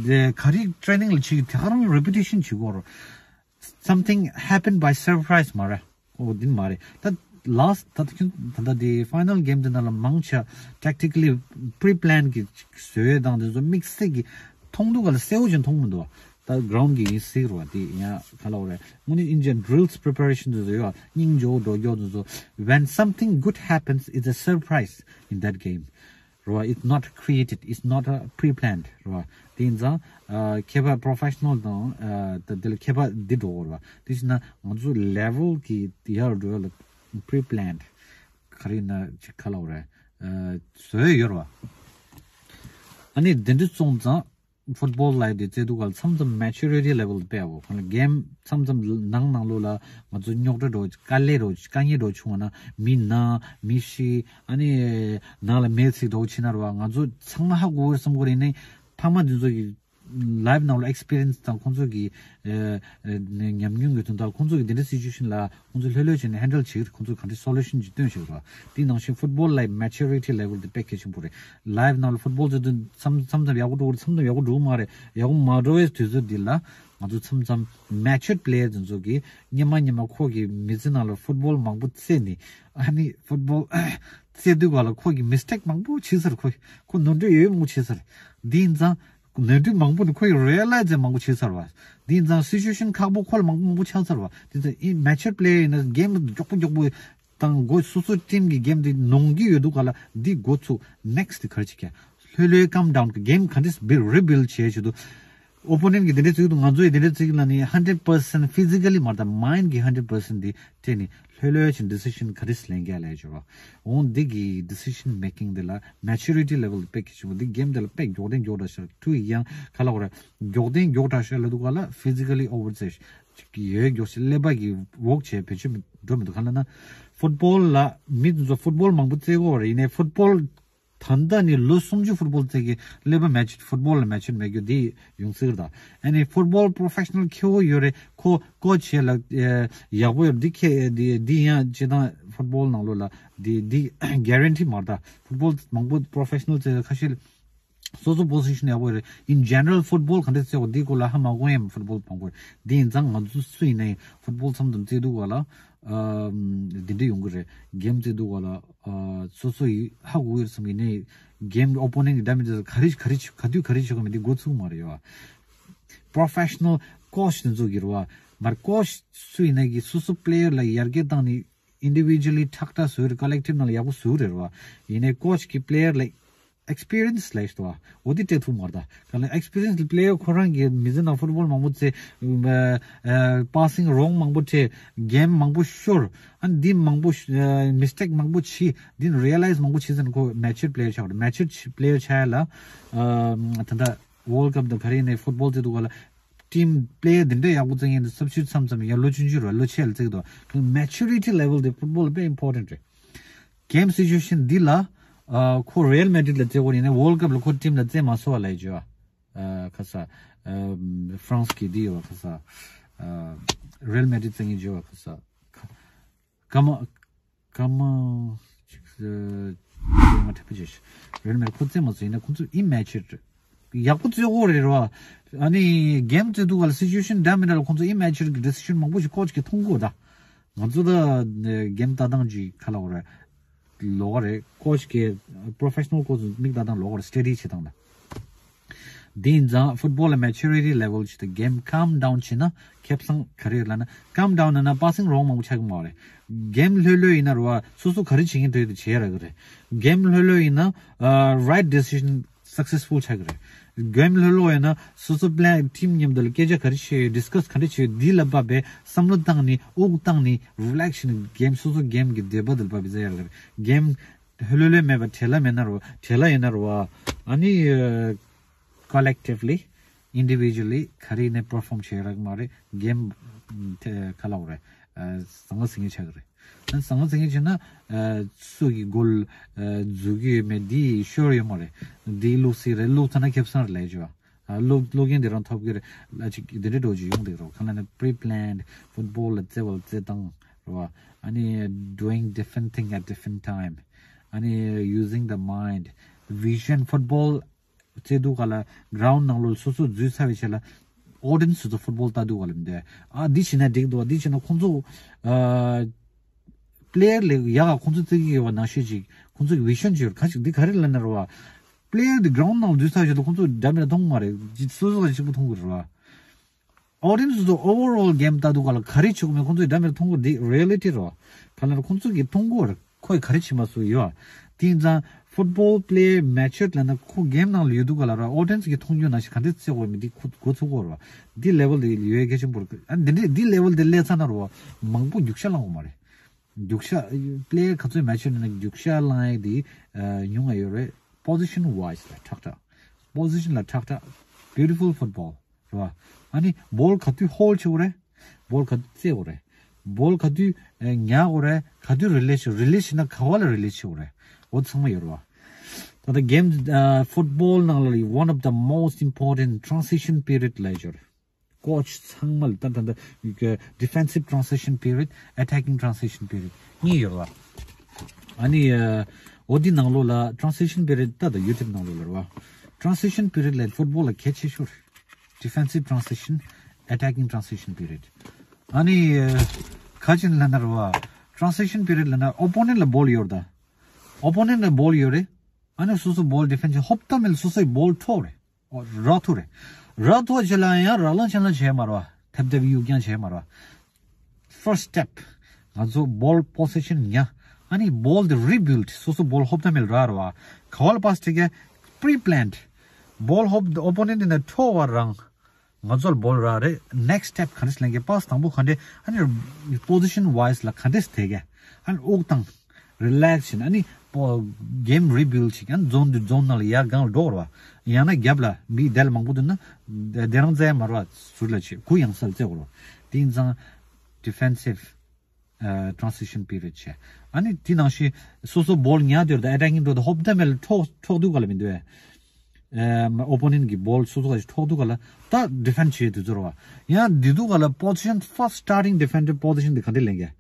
དེ་ག་རེ་training ལ་བྱེད་ཀྱི་དེ་ག་རང་repetition བྱེད་དགོས་རེད། Something happened by surprise མ་རེད། འོ་དེ་མ་རེད། ད་last ད་ད་ད་ད་དེ་final game དེ་ནང་ལ་མང་ཆེ་tactically pre-plan གི་བཟོས་དང་དེ་ཚོ་དམིགས་བསལ་གྱི་མཐོང་འདུག་ག་ལ་གསལ་བོ་ཅིག་མཐོང་མི་འདུག་ད་ground གི་ཡིན་སྲིད་རོ་དེ་ཡང་ག་ལ་འོ་རེད། དངོས་གནས་in general drills preparation དེ་ཚོ་ཡོད་སྙིང་རྗེ་བོ་འགྲོ་རྒྱུ་དེ་ཚོ། When something good happens, it's a surprise in that game རོ། It's not created, it's not a pre-planned རོ། དེ་ཡིན་ཙང་ཁྱད་པར་professional དང་ད་དེ་ལ་ཁྱད་པར་འདི་འགྲོ་གི་རོ། དེ་བྱས་ན་ང་ཚོ་level གི་ཡར་འགྲོ་ཡ་ལ་pre-planned ག་རེ་ཡིན་ན་ཅིག་ག་ལ་འོ་རེད། བཟོས་ཡོད་རོ། ཨ་ནི་དེ་འདྲ་སོང་ཙང་football ལབ་དེ་རྩེད་དུས་ག་ལ་མཚམས་མཚམས་maturity level དེ་དཔེ་འོ་གང་ལ་game མཚམས་མཚམས་ནང་ནང་ལོགས་ལ་ང་ཚོ་རྙོག་དྲ་འགྲོ་དཀའ་ལས་འགྲོ་དཀའ་ངལ་འགྲོ་བྱུང་བ་ན་མི་ན་མི་ཤི་ཨ་ནི་ནང་ལ་མེ་ཚིག་འགྲོ་ཕྱིན་ན་རོ། ང་ཚོ་ཚང་མ་ཧ་གོ་བསམ་གོ་རེད། ནི་ཕ་མ་འདི་ཚོ་གི་life ནང་ལ་experience དང་ཁོང་ཚོ་གི་ཉམས་མྱོང་གི་དོན་དག་ཁོང་ཚོ་གི་འདི་འདྲ་situation ལ་ཁོང་ཚོ་ལྷོད་ལྷོད་བྱས་ནས་handle བྱེད་ཀྱི་རེད། ཁོང་ཚོ་ག་འདྲ་solution ཅིག་སྟོན་བྱེད་ཀྱི་རེད། དེ་ནང་བཞིན་football ལ་maturity level དེ་དཔེ་གལ་ཆེན་པོ་རེད། Life ནང་ལ་football ཟེར་དུས་མཚམས་མཚམས་མཚམས་ཡག་པོ་འགྲོ་གི་རེད། མཚམས་མཚམས་ཡག་པོ་འགྲོ་གི་མ་རེད། ཡག་པོ་མ་འགྲོ་བའི་དུས་ཚོད་འདི་ལ་ང་ཚོ་མཚམས་མཚམས་matured player དེ་ཚོ་གི་སྔོན་མ་སྔོན་མ་ཁོ་གི་མི་ཚེ་ནང་ལ་football མང་པོ་རྩེད་ནས་ཨ་ནི་football རྩེད་དུས་ག་ལ་ཁོ་གི་mistake མང་པོ་བྱས་ཚར། ཁོ་ཁོ་ནོར་འཁྲུལ་ཡོད་མང་པོ་བྱས་ཚར། དེ་ཡིན་ཙང་། ནོར་འཁྲུལ་མང་པོ་ནི་ཁོ་ཡི་realize མང་པོ་བྱས་ཚར་བ། འདི་ཡིན་ཙང་situation ཁག་པོ་ཁོ་ལ་མང་པོ་མང་པོ་ཆགས་ཚར་བ། དེ་ཚོ་ཨི་mature player ཡིན་ན་game མགྱོགས་པོ་མགྱོགས་པོ་དང་འགོ་སོ་སོ་team གི་game དེ་ནོར་གྱི་ཡོད་དུས་ག་ལ་འདི་འགོ་ཚུགས་next དེ་ག་རེ་བྱེད་ཀྱི་ལྷོད་ལྷོད་calm down གི་game ག་འདྲས་rebuild བྱེད་བྱེད་དུ། opponent གི་དེ་འདྲས་ཚིག་དུ་ང་ཚོ་ཡི་དེ་འདྲས་ཚིག་ལ་ནི་hundred percent physically མ་རེད་ད། mind གི་hundred percent དེ་དེ་ནི་ལྷོད་ལྷོད་ཕྱིན་decision ག་རེ་ལེན་ག་ལས་བྱུང་བ། འོང་འདི་གི་decision making དེ་ལ་maturity level དེ་དཔེ་གལ་ཆེན་པོ། འདི་game དེ་ལ་དཔེ་མགྱོགས་ལྡན་མགྱོགས་དྲགས་ཤར་ཐུ་ཡང་ག་ལ་འོ་ར་མགྱོགས་ལྡན་མགྱོགས་དྲགས་ཤར་ལ་དུ་ག་ལ་physically over ཟེར་ཅིག་ཡོད་མགྱོགས་ཤིག་ཀླད་པ་གི་work བྱས་བེད་སྤྱོད་འགྲོ་མི་འདུག་ག་ལ་ན་football ལ་མི་དེ་ཚོ་football མང་པོ་རྩེ་གོ་ར་ཡིན་ནའི་football ད་ལྟ་ནི་ལོ་སུམ་ཅུ་ཕུཊ་བོལ་རྩེ་གི་ཀླད་པ་མེ་ཆུར་ཕུཊ་བོལ་ལ་མེ་ཆུར་མེད་རྒྱུ་འདི་ཡོང་སྲིད་ཀྱི་རེད་ད། ཨ་ནི་ཕུཊ་བོལ་པོ་རོ་ཕེ་ཤ་ནལ་ཁེ་བོ་ཡོད་རེད། ཁོ་ཀོ་ཆི་བྱས་ལ་ཨེ་ཡག་པོ་ཡོད་འདི་ཁེ་འདི་འདི་ཡང་སྤྱིར་བཏང་ཕུཊ་བོལ་ནང་ལོགས་ལ་འདི་འདི་གྷ་རན་ཊི་མ་རེད་ད། ཕུཊ་བོལ་མང་པོ་པོ་རོ་ཕེ་ཤ་ནལ་རྩེ་ཁ་ཤས་སོ་སོ་པོ་སི་ཤན་ཡག་པོ་རེད། In general football ག་འདྲ་རྩེ་བ་འདི་སྐོར་ལ་ཧ་མ་གོ་ཡང་ཕུཊ་བོལ་མང་པོ་རེད། འདི་ཡིན་ཙང་ང་ཚོ་སུ་ཡིན་ནའི་ཕུཊ་བོལ་མཚམས་མཚམས་རྩེ་དུས་སྐབས་ལ་ཨ་འདི་འདྲ་ཡོང་གི་རེད། གེམ་རྩེ་དུས་སྐབས་ལ་ཨ་སོ་སོ་ཡི་ཧ་གོ་གི་རེད་བསམ་གི་ནའི་གེམ་ཨོ་པོ་ནེན་ཊི་གི་ཌེ་མེ་ཇི་ག་རེ་ག་རེ་ག་དུས་ག་རེ་བྱེད་དགོས་མིན་འདི་འགོ་ཚུགས་མ་རེད་ཡོད། པོ་རོ་ཕེ་ཤ་ནལ་ཀོ་ཆི་དེ་ཚོ་གི་རེད་བ། མར་ཀོ་ཆི་སུ་ཡིན་ནའི་གི་སོ་སོ་པེ་ལེ་ཡར་ལ་ཡར་རྒྱས་བཏང་ནས་ཨིན་ཌི་བི་ཇུ་ལི་ཁྲག་ཁྲག་བཟོས་རེད། ཀོ་ལེག་ཊིབ་ནང་ལ་ཡག་པོ་བཟོས་རེད་བ། ཡིན་ནའི་ཀོ་ཆི་གི་པེ་ལེ་ཡར་ལ་ཨེག་སི་པི་རི་ཡན་སི་ལབ་ཡོད་དོ། འོ་དེ་སྤྲད་ཐུབ་མ་རེད་ད། ག་ལ་ཨེག་སི་པི་རི་ཡན་སི་པེ་ལེ་ཡར་ཁོ་རང་གི་མི་ཚེ་ནང་ཕུཊ་བོལ་མང་པོ་རྩེ། པ་སིང་རོང་མང་པོ་སྤྲད། གེམ་མང་པོ་ཤོར། ཨ་ནི་འདི་མང་པོ་མི་སི་ཊེག་མང་པོ་བྱས། འདི་རི་ཡ་ལའི་ཛི་མང་པོ་བྱས་ཟིན། ཁོ་མེ་ཆུར་པེ་ལེ་ཡར་ཆགས་པ་རེད། མེ་ཆུར་པེ་ལེ་ཡར་ཆགས་ཡ་ལ་ཨ་ད་ལྟ་ཝོལ་ཌི་ཀབ་དང་ག་རེ་ཡིན་ནའི་ཕུཊ་བོལ་རྩེ་དུས་སྐབས་ལ་ཊིམ་པེ་ལེ་ཡར་འདི་འདྲ་ཡག་པོ་རྩེ་མཁན་དེ་སབ་སི་ཊི་ཊུཊ་མཚམས་མཚམས་ཡར་ལོ་ཆུང་ཆུང་རེད་བ། ལོ་ཆེ་ལ་རྩེ་གི་འདུག་ཁོ་མེ་ཆུ་རི་ཊི་ལེ་ཝལ་དེ་ཕུཊ་བོལ་ལ་དཔེ་ཨིམ་པོར་ཊེན་ཊི་རེད། གེམ་སི་ཅུ་ཨེ་ཤན་འདི་ལ་ཨ་ཁོ་རི་ཡལ་མེ་ཌི་རིད་ལ་རྩེ་དགོས་ཡིན་ན་ཝོལ་ཌི་ཀབ་ལ་ཁོ་ཊིམ་ལ་རྩེ་མ་སོང་བ་ལབ་ཡོད་ཨ། ཁ་ས་ཨ་ཧྥ་རན་སི་གི་འདི་ཡོད་བ། ཁ་ས་ཨ་རི་ཡལ་མེ་ཌི་རིད་རྩེ་མཁན་ཡོད་བ། ཁ་ས་ཁ་ཀ་མ་ཀ་མ་ཅིག་ཨ་ང་འཕྲད་པ་བྱས་ཤག་རི་ཡལ་མེ་ཌི་རིད་ཁོ་རྩེ་མ་སོང་ཡིན་ན་ཁོ་ཚོ་ཨིམ་མེ་ཆུར་རེད། ཡག་པོ་རྩེ་གི་རེད་བ། ཨ་ནི་གེམ་རྩེ་དུས་སྐབས་ལ་སི་ཅུ་ཨེ་ཤན་འདྲ་མི་འདྲ་ལ་ཁོང་ཚོ་ཨིམ་མེ་ཆུར་གི་ཌི་སི་ཤན་མང་པོ་ཞིག་ཀོ་ཆི་གིས་མཐོང་གི་ཡོད་ད། ང་ཚོ་ད་གེམ་ལྟ་སྟངས་ཅིག་ག་ལབ་དགོས་རེད། ལོགས་ཀ་རེད། ཀོ་ཆི་གིས་པོ་རོ་ཕེ་ཤ་ནལ་ཀོ་ཆི་ཚོ་མིག་ལྟ་སྟངས་ལོགས་ཀ་རེད། སི་ཊ་ཌི་བྱེད་སྟངས་ད། དེ་ཡིན་ཙང་ཕུཊ་བོལ་ལ་མེ་ཆུ་རི་ཊི་ལེ་ཝལ་ཅིག་དང་གེམ་ཀམ་ཌའུན་བྱེད་ན་ཁེ་བཟང་ག་རེ་ཡོད་ལབ་ན། ཀམ་ཌའུན་ན་ན་པ་སིང་རོང་མང་པོ་ཆགས་ཀྱི་མ་རེད། གེམ་ལྷོད་ལྷོད་ཡིན་ན་རེད་བ། སོ་སོ་ག་རེ་བྱེད་མཁན་འདྲ་ཡོད་དེ་བྱེད་ཡ་རག་གི་རེད། གེམ་ལྷོད་ལྷོད་ཡིན་ན་རའིཊ་ཌི་སི་ཤན་སག་སེ་སི་ཕུལ་ཆགས་ཀྱི་རེད། གེམ་ལྷོད་ལྷོད་ཡིན་ན་སོ་སོ་པེ་ལེ་ཡར་ཊིམ་མཉམ་དུ་ལ་སྐད་ཆ་ག་རེ་བྱས་ཡོད། ཌི་སི་ཀ་སི་ག་རེ་བྱས་ཡོད། འདི་ལ་བབས་པའི་བསམ་བློ་བཏང་ནས་དབུགས་བཏང་ནས་རི་ལེག་སི་བྱས་ནས་གེམ་སོ་སོ་གེམ་གྱི་འདོད་པ་དེ་ལ་བབས་པའི་རྩེ་ཡ་རག་གི་རེད། གེམ་ལྷོད་ལྷོད་མེད་པ་བྲེལ་བ་མེད་ན་རེད་བ། བྲེལ་བ་ཡིན་ན་རེད་བ། ཨ་ནི་ཨ་ཀོ་ལེག་ཊིབ་ལི་ཨིན་ཌི་བི་ཇུ་ལི་ག་རེ་ཡིན་ནའི་པར་ཕོམ་བྱེད་ཡ་རག་གི་མ་རེད། གེམ་ཨ་ག་ལབ་དགོས་རེད། ཨ་ཟང་ངེ་ཟིང་ངེ་ཆགས་ཀྱི་རེད། ཨ་ཟང་ངེ་ཟིང་ངེ་བྱས་ན་ཨ་སུ་གི་གོལ་ཨ་འཛུལ་གྱི་ཡོད་མེད་འདི་ཤོར་ཡོད་མ་རེད། འདི་བླུགས་སྲིད་རེད། བླུགས་ཚར་ན་ཁེ་བཟང་རེད་ལབ་ཀྱི་ཡོད་བ། ཨ་བླུགས་བླུགས་མཁན་འདི་རང་ཐོབ་ཀྱི་རེད་ལབ་ཅིག་འདི་འདྲའི་འགྲོ་རྒྱུ་ཡོང་བསྡད་ཀྱི་རེད་བ། གང་ལབ་ན་པི་རི་པི་ལེན་ཌི་ཕུཊ་བོལ་ལ་རྩེ་བ་ལ་རྩེ་སྟངས་རེད་བ། ཨ་ནི་doing different thing at different time. ཨ་ནི་using the mind, vision. ཕུཊ་བོལ་རྩེ་དུས་སྐབས་ལ་གྷ་རའུན་ཌི་ནང་ལོགས་ལ་སོ་སོ་འཛུལ་ཚར་བའི་རྗེས་ལ་ཨོ་ཌི་ཡེན་སི་ཚོ་ཕུཊ་བོལ་ལྟ་དུས་སྐབས་ལ་མི་འདུག་ཨ་འདི་བྱས་ན་འགྲིག་འདུག་འདི་བྱས་ན་ཁོང་ཚོ་ཨ་པེ་ལེ་ཡར་ལ་ཡག་ག་ཁོང་ཚོ་རྩེ་གི་ཡོད་པ་ནང་བཞིན་ཅིག་ཁོང་ཚོ་གི་བི་ཤན་ཅིག་ཡོད་རེད། ག་ཅིག་འདི་ག་རེ་ལབ་ན་རེད་བ། པེ་ལེ་ཡར་འདི་གྷ་རའུན་ཌི་ནང་འཛུལ་ཚར་བའི་རྗེས་ལ་ཁོང་ཚོ་འདྲ་མི་འདྲ་མཐོང་གི་མ་རེད། སོ་སོ་ག་གཅིག་པུ་མཐོང་གི་རེད་བ། ཨོ་ཌི་ཡེན་སི་ཚོ་ཨོ་ཝར་ཨོལ་གེམ་ལྟ་དུས་སྐབས་ལ་ག་རེ་བྱེད་དགོས་མིན་ཁོང་ཚོས་འདྲ་མི་འདྲ་མཐོང་གི་རེད། འདི་རི་ཡལ་ཊི་རེད་བ། ག་ལབ་ན་ཁོང་ཚོ་གིས་མཐོང་གི་ཡོད་རེད། ཁོས་ག་རེ་བྱེད་མ་སོང་ཡོད་བ། དེ་ཡིན་ཙང་ཕུཊ་བོལ་པེ་ལེ་ཡར་མེ་ཆུར་ལབ་ན་ཁོ་གེམ་ནང་ལ་ཡོད་དུས་སྐབས་ལ་ར་ཨོ་ཌི་ཡེན་སི་གིས་མཐོང་རྒྱུ་ནང་བཞིན་ག་འདྲས་རྩེ་དགོས་མིན་འདི་ཁོ་གོ་ཚོད་གོ་རེད་བ། འདི་ལེ་ཝལ་དེ་ཡོད་གལ་ཆེན་པོ་རེད། ཨ་འདི་འདྲས་འདི་ལེ་ཝལ་དེ་སླེབས་ཚར་ན་ར་བ་མང་པོ་རྒྱུག་ཤར་ལངས་དགོས་མ་རེད། རྒྱུག་ཤར་པེ་ལེ་ཡར་ག་ཚོད་མེ་ཆུར་ལབ་ན་རྒྱུག་ཤར་ལངས་ཡས་དེ་ཉུང་ང་ཡོད་རེད། པོ་སི་ཤན་ཝའི་སི་ལ་ཁྲག་ཁྲག་པོ་སི་ཤན་ལ་ཁྲག་ཁྲག Beautiful football. རེད་བ། ཨ་ནི་བོལ་ག་དུས་ཧོལ་ཌི་བྱེད་དགོས་རེད། བོལ་ག་དུས་རྩེ་དགོས་རེད། བོལ་ག་དུས་ཉར་དགོས་རེད། ག་དུས་རི་ལི་སི་བྱེད། རི་ལི་སི་བྱེད་ན་ག་བ་ལ་རི་ལི་སི་བྱེད་དགོས་རེད། འོ་ཚང་མ་ཡོད་རེད་བ། ད་ལྟ་གེམ་ཕུཊ་བོལ་ནང་ལ་one of the most important transition period ལབ་ཡོད་རེད། ཀོ་ཆི་ཚང་མ་ལ་ད་ད་ད་defensive transition period, attacking transition period གཉིས་ཡོད་རེད་བ། ཨ་ནི་འོ་འདི་ནང་ལོགས་ལ་transition period ད་ད་ཡུ་ཊུབ་ནང་ལོགས་ལ་རེད་བ། Transition period ལ་ཕུཊ་བོལ་ལ་གལ་ཆེ་ཤོས་རེད། Defensive transition, attacking transition period. ཨ་ནི་ཨ་ག་ཅིག་ལབ་ན་རེད་བ། Transition period ལབ་ན་ཨོ་པོ་ནེན་ཊི་ལ་བོལ་ཡོད་རེད་ད། ཨོ་པོ་ནེན་ཊི་ལ་བོལ་ཡོད་རེད། ཨ་ནི་སོ་སོ་བོལ་ཌི་ཕེན་ཌི་བྱེད། ཧོབ་ཏ་མེད་ལ་སོ་སོའི་བོལ་འཕྲོག་རེད། ཨོ་རག་ཐུག་རེད། རག་ཐུག་བྱེད་ལ་ཡང་རག་ལམ་ཆེན་ལ་བྱེད་མ་རེད་བ། ཐེབས་ཐེབས་གཡུག་རྐྱང་བྱེད་མ་རེད་བ། First step. ང་ཚོ་བོལ་པོ་སེ་ཤན་ཉར། ཨ་ནི་བོལ་དེ་རི་བིལ་ཌི། སོ་སོ་བོལ་ཧོབ་ཏ་མེད་ལ་རག་རེད་བ། ག་བ་ལ་པ་སི་སྤྲད་ཀྱི། Pre-planned. བོལ་ཧོབ་ཨོ་པོ་ནེན་ཊི་ནས་འཕྲོག་པ་རང་ང་ཚོ་ལ་བོལ་རག་རེད། Next step ག་འདྲས་ལེན་གྱི། པ་སི་དང་པོ་ག་འདྲས། ཨ་ནི་པོ་སི་ཤན་ཝའི་སི་ལ་ག་འདྲས་དེད་གི། ཨ་ནི་དབུགས་བཏང་། རི་ལེག་སི་བྱས་ནས་ཨ་ནི་པོ་གེམ་རི་བིལ་ཌི་བྱེད་ཀྱི། ཨ་ནི་ཛོན་དེ་ཛོན་ནང་ལ་ཡར་སྒང་ལ་འགྲོ་རེད་བ། ཡང་ན་རྒྱབ་ལ་མི་དེ་ལ་མང་པོ་འདུག་ན་དེ་རང་རྩེ་མ་རེད་བ། ཟུར་ལ་བྱེད། གུ་ཡངས་ས་ལ་རྩེ་དགོས་རེད་བ། དེ་ཡིན་ཙང་defensive ཨ་transition period བྱས། ཨ་ནི་དེ་ནང་བཞིན་སོ་སོ་ball ཉར་དུས་ད་attacking འགྲོ་ད་ཧོབ་ཏེ་མེད་ལ་འཕྲོག་འཕྲོག་དུས་ག་ལ་མི་འདུག་ཨེ། ཨ་opponent གི་ball སོ་སོ་ག་ཞིག་འཕྲོག་དུས་ག་ལ་ད་defend བྱེད་དུས་ཚོར་བ། ཡང་འདི་དུས་ག་ལ་position first starting defender position དེ་ག་འདྲ་ལེན་ག།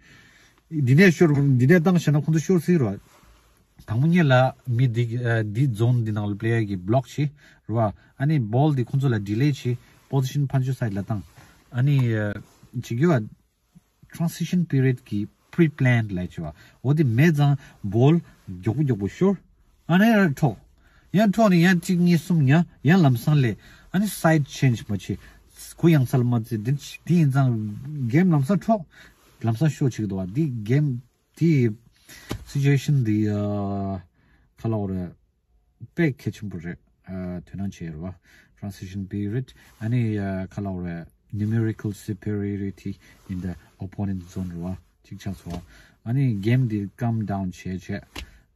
འདི་ནས་ཤོར་འདི་ནས་བཏང་བྱས་ན་ཁོང་ཚོ་ཤོར་སྲིད་ར། དང་པོ་ཉིད་ལ་མི་འདི་ཨ་འདི་zone འདི་ནང་ལ་player གི་block བྱེད་ར། ཨ་ནི་ball འདི་ཁོང་ཚོ་ལ་delay བྱེད་position ཕར་ཚུར་side ལ་བཏང་། ཨ་ནི་ཨ་བྱེད་རྒྱུ་བ་transition period གི་pre-plan ལས་བྱེད་བ། འོ་དེ་མེད་ཙང་ball མགྱོགས་པོ་མགྱོགས་པོ་ཤོར། ཨ་ནི་ཡར་འཕྲོག་ཡར་འཕྲོག་ནས་ཡར་གཅིག་གཉིས་གསུམ་ཉར་ཡར་ལམ་སང་སླེབས། ཨ་ནི་side change མ་བྱེད། གུ་ཡངས་ས་ལ་མ་བརྩི། འདི་འདི་ཡིན་ཙང་game ལམ་སང་འཕྲོག་ལམ་སང་ཤོར་བྱེད་ཀྱི་འདུག་བ། འདི་game དེའི་situation འདི་ཨ་ག་ལབ་དགོས་རེད། དཔེ་གལ་ཆེན་པོ་རེད། ཨ་དོ་སྣང་བྱེད་རེད་བ། Transition period ཨ་ནི་ཨ་ག་ལབ་དགོས་རེད། Numerical superiority in the opponent zone རེད་བ། གཅིག་ཆགས་སོང་། ཨ་ནི་game འདི་calm down བྱས་བྱས།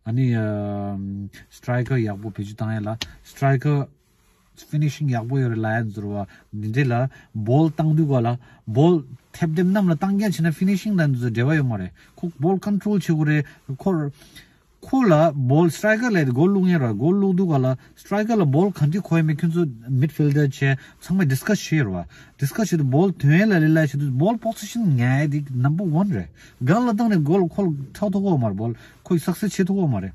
ཨ་ནི་ཨ་striker ཡག་པོ་བེད་སྤྱོད་བཏང་ཡ་ལ་striker finishing ཡག་པོ་ཡོད་རེད་ལབ་ཡ་ཟེར་བ། འདི་འདྲ་ལ་ball བཏང་དུས་ག་ལ་ball ཐེབས་ཐེབས་གནམ་ལ་བཏང་རྐྱང་བྱས་ན་finishing དང་འདི་ཚོ་འབྲེལ་བ་ཡོད་མ་རེད། ཁོ་ball control བྱེད་དགོས་རེད། ཁོ་ཁོ་ལ་ball striker ལ་goal བླུག་ཡ་ར། goal བླུག་དུས་ག་ལ་striker ལ་ball ག་འདྲ་འཁོར་ཡ་མེད་ཁྱོད་ཚོ་midfielder བྱས་ཚང་མས་discuss བྱེད་ར་བ། discuss བྱེད་དུས་ball ཐོན་ཡ་ལ་ལས་ལ་བྱེད་དུས་ball position ཉར་ཡ་དེ་number one རེད། སྒང་ལ་བཏང་ནས་goal ཁོ་ལ་འཕྲོག་ཐུབ་ཀྱི་ཡོད་མ་རེད། ball ཁོ་ཡི་success བྱེད་ཐུབ་ཀྱི་ཡོད་མ་རེད།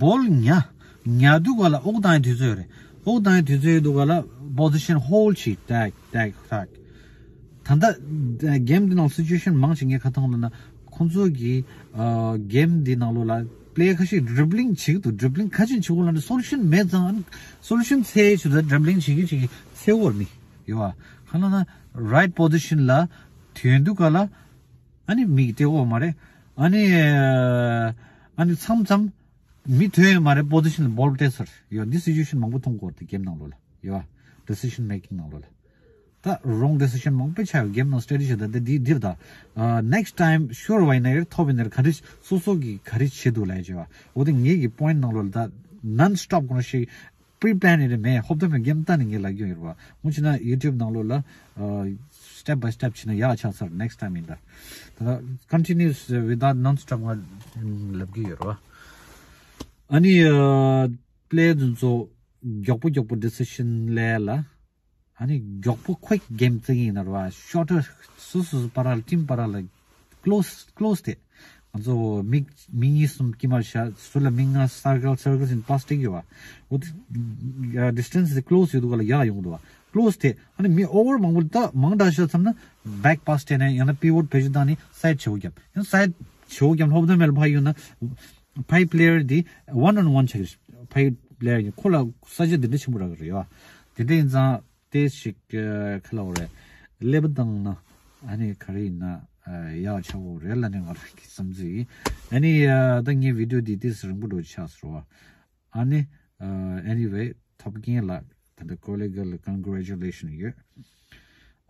ball ཉར། ཉར་དུས་ག་ལ་དབུགས་བཏང་ཡའི་དུས་ཚོད་རེད། དབུགས་བཏང་ཡའི་དུས་ཚོད་ཡོད་དུས་ག་ལ་position hold བྱེད། ཐག་ཐག་ཐག་ད་ལྟ་game འདི་ནང་situation མང་ཆེ་ངས་ཁ་ཐང་ལ་ན་ཁོང་ཚོ་གི་ཨ་game འདི་ནང་ལོགས་ལ་player ཁ་ཤས་dribbling བྱེད་ཀྱི་འདུག dribbling ཁ་ཆེན་བྱེད་དགོས་ལ་ནི་solution མེད་ཙང་solution འཚོལ་ཡའི་ཆེད་དུ་dribbling བྱེད་ཀྱི་བྱེད་ཀྱི་འཚོལ་དགོས་རེད། མི་ཡོད་བ། ག་ལ་ན་right position ལ་ཐོན་དུས་ག་ལ། ཨ་ནི་མིག་སྟེར་འོག་མ་རེད། ཨ་ནི་ཨ་ནི་མཚམས་མཚམས་མི་ཐོན་ཡོད་མ་རེད། position ལ་ball སྤྲད་ཚར་ཡོད། འདི་situation མང་པོ་མཐོང་གི་ཡོད་རེད། game ནང་ལོགས་ལ་ཡོད་ཨ། decision making ནང་ལོགས་ལ་ད་wrong decision མང་པོ་ཆགས་ཡོད། game ནང་strategy ད་ད་འདི་འདིར་ད་next time ཤོར་བ་ཡིན་ན་ཡར་ཐོབ་ཡིན་ན་ག་རེ་སོ་སོ་གི་ག་རེ་བྱེད་འདུག་ལབ་བྱས་བ། འོ་དེ་ངེད་ཀྱི་point ནང་ལོགས་ལ་ད་non stop གོ་ན་ཞིག pre-plan ཡིན་རེད། མེད་ཧོབ་ཏེ་མེད་game ལྟ་ནས་ངས་ལབ་རྒྱུ་ཡོད་རེད་བ། འོ་བྱས་ན་YouTube ནང་ལོགས་ལ་ཨ་step by step བྱས་ན་ཡག་ཆགས་ཚར། next time ཡིན་ད། ད་continuous without non stop ང་ལབ་ཀྱི་ཡོད་རེད་བ། ཨ་ནི་ཨ་player དེ་ཚོ་མགྱོགས་པོ་མགྱོགས་པོ་decision ལས་ལ། ཨ་ནི་མགྱོགས་པོ་quick game བརྩི་གི་ཡིན་ན་རེད་བ། shorter སོ་སོ་སོ་བར་ལ་team བར་ལ་close close དེ། ང་ཚོ་མི་མི་གཉིས་གསུམ་དཀྱིལ་མར་བཞག་ཟུར་ལ་མི་ལྔ་circle circle ཟིན་pass སྤྲད་ཀྱི་ཡོད་བ། འོ་དེ་distance དེ་close ཡོད་དུས་ག་ལ་ཡག་ཡོང་གི་འདུག་བ། close དེ་ཨ་ནི་མི་over མང་པོ་ད་མང་དྲགས་ཤག་བསམ་ན་back pass སྤྲད་ནས་ཡང་ན་pivot བེད་སྤྱོད་བཏང་ནས་side བྱེད་འོ་རྒྱབ། ཡང་side བྱེད་འོ་རྒྱབ་ལྷོབ་དོན་མེད་ལ་ཕ་ཡོད་ན་ཕའི་player དེ་one on one བྱེད་ཀྱི་ཕའི་player ཡིན་ཁོ་ལ་ས་ཆ་འདི་འདྲ་ཆེན་པོ་རག་གི་རེད་བ། དེ་འདྲ་ཡིན་ཙང་། དེ་ཞིག་ཁ་ལ་འོ་རེད། ཀླད་པ་བཏང་ན་ཨ་ནི་ག་རེ་ཡིན་ན་ཡག་ཆགས་འོ་རེད་ལ་ནི་ང་རང་གི་བསམ་ཚུལ་ཡིན། ཨ་ནི་ད་ངའི་video འདི་ཏིས་རིང་པོ་འགྲོ་ཆགས་སོང་བ། ཨ་ནི་anyway ཐོབ་མཁན་ལ་ད་ལྟ་colleague ལ་congratulation ཡོད།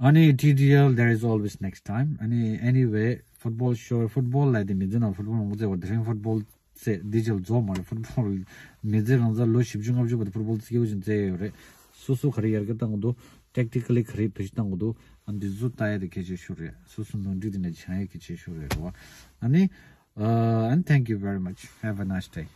ཨ་ནི་T D L there is always next time. ཨ་ནི་anyway football show football ལ་དེ་མི་འཛིན་ན་football མང་པོ་རྩེ་བ་དེ་རིང་football རྩེ་འདི་ཅིག་རྫོགས་མ་རེད། ཕུཊ་བོལ་མི་ཚེ་རང་ཚ་ལོ་བཞི་བཅུ་ལྔ་བཅུ་བར་དུ་ཕུཊ་བོལ་སྐྱིད་པོ་ཅིག་རྩེ་ཡོད་རེད། སོ་སོ་ག་རེ་ཡར་རྒྱས་བཏང་གི་འདུག tactically ག་རེ་བེད་སྤྱོད་བཏང་གི་འདུག་ཨ་འདི་ཚོ་ལྟ་ཡ་དེ་གལ་ཆེ་ཤོས་རེད། སོ་སོ་ནོར་འཁྲུལ་དེ་འདྲ་བྱང་ཡ་གལ་ཆེ་ཤོས་རེད་རེད་བ། ཨ་ནི་uh, and thank you very much. Have a nice day.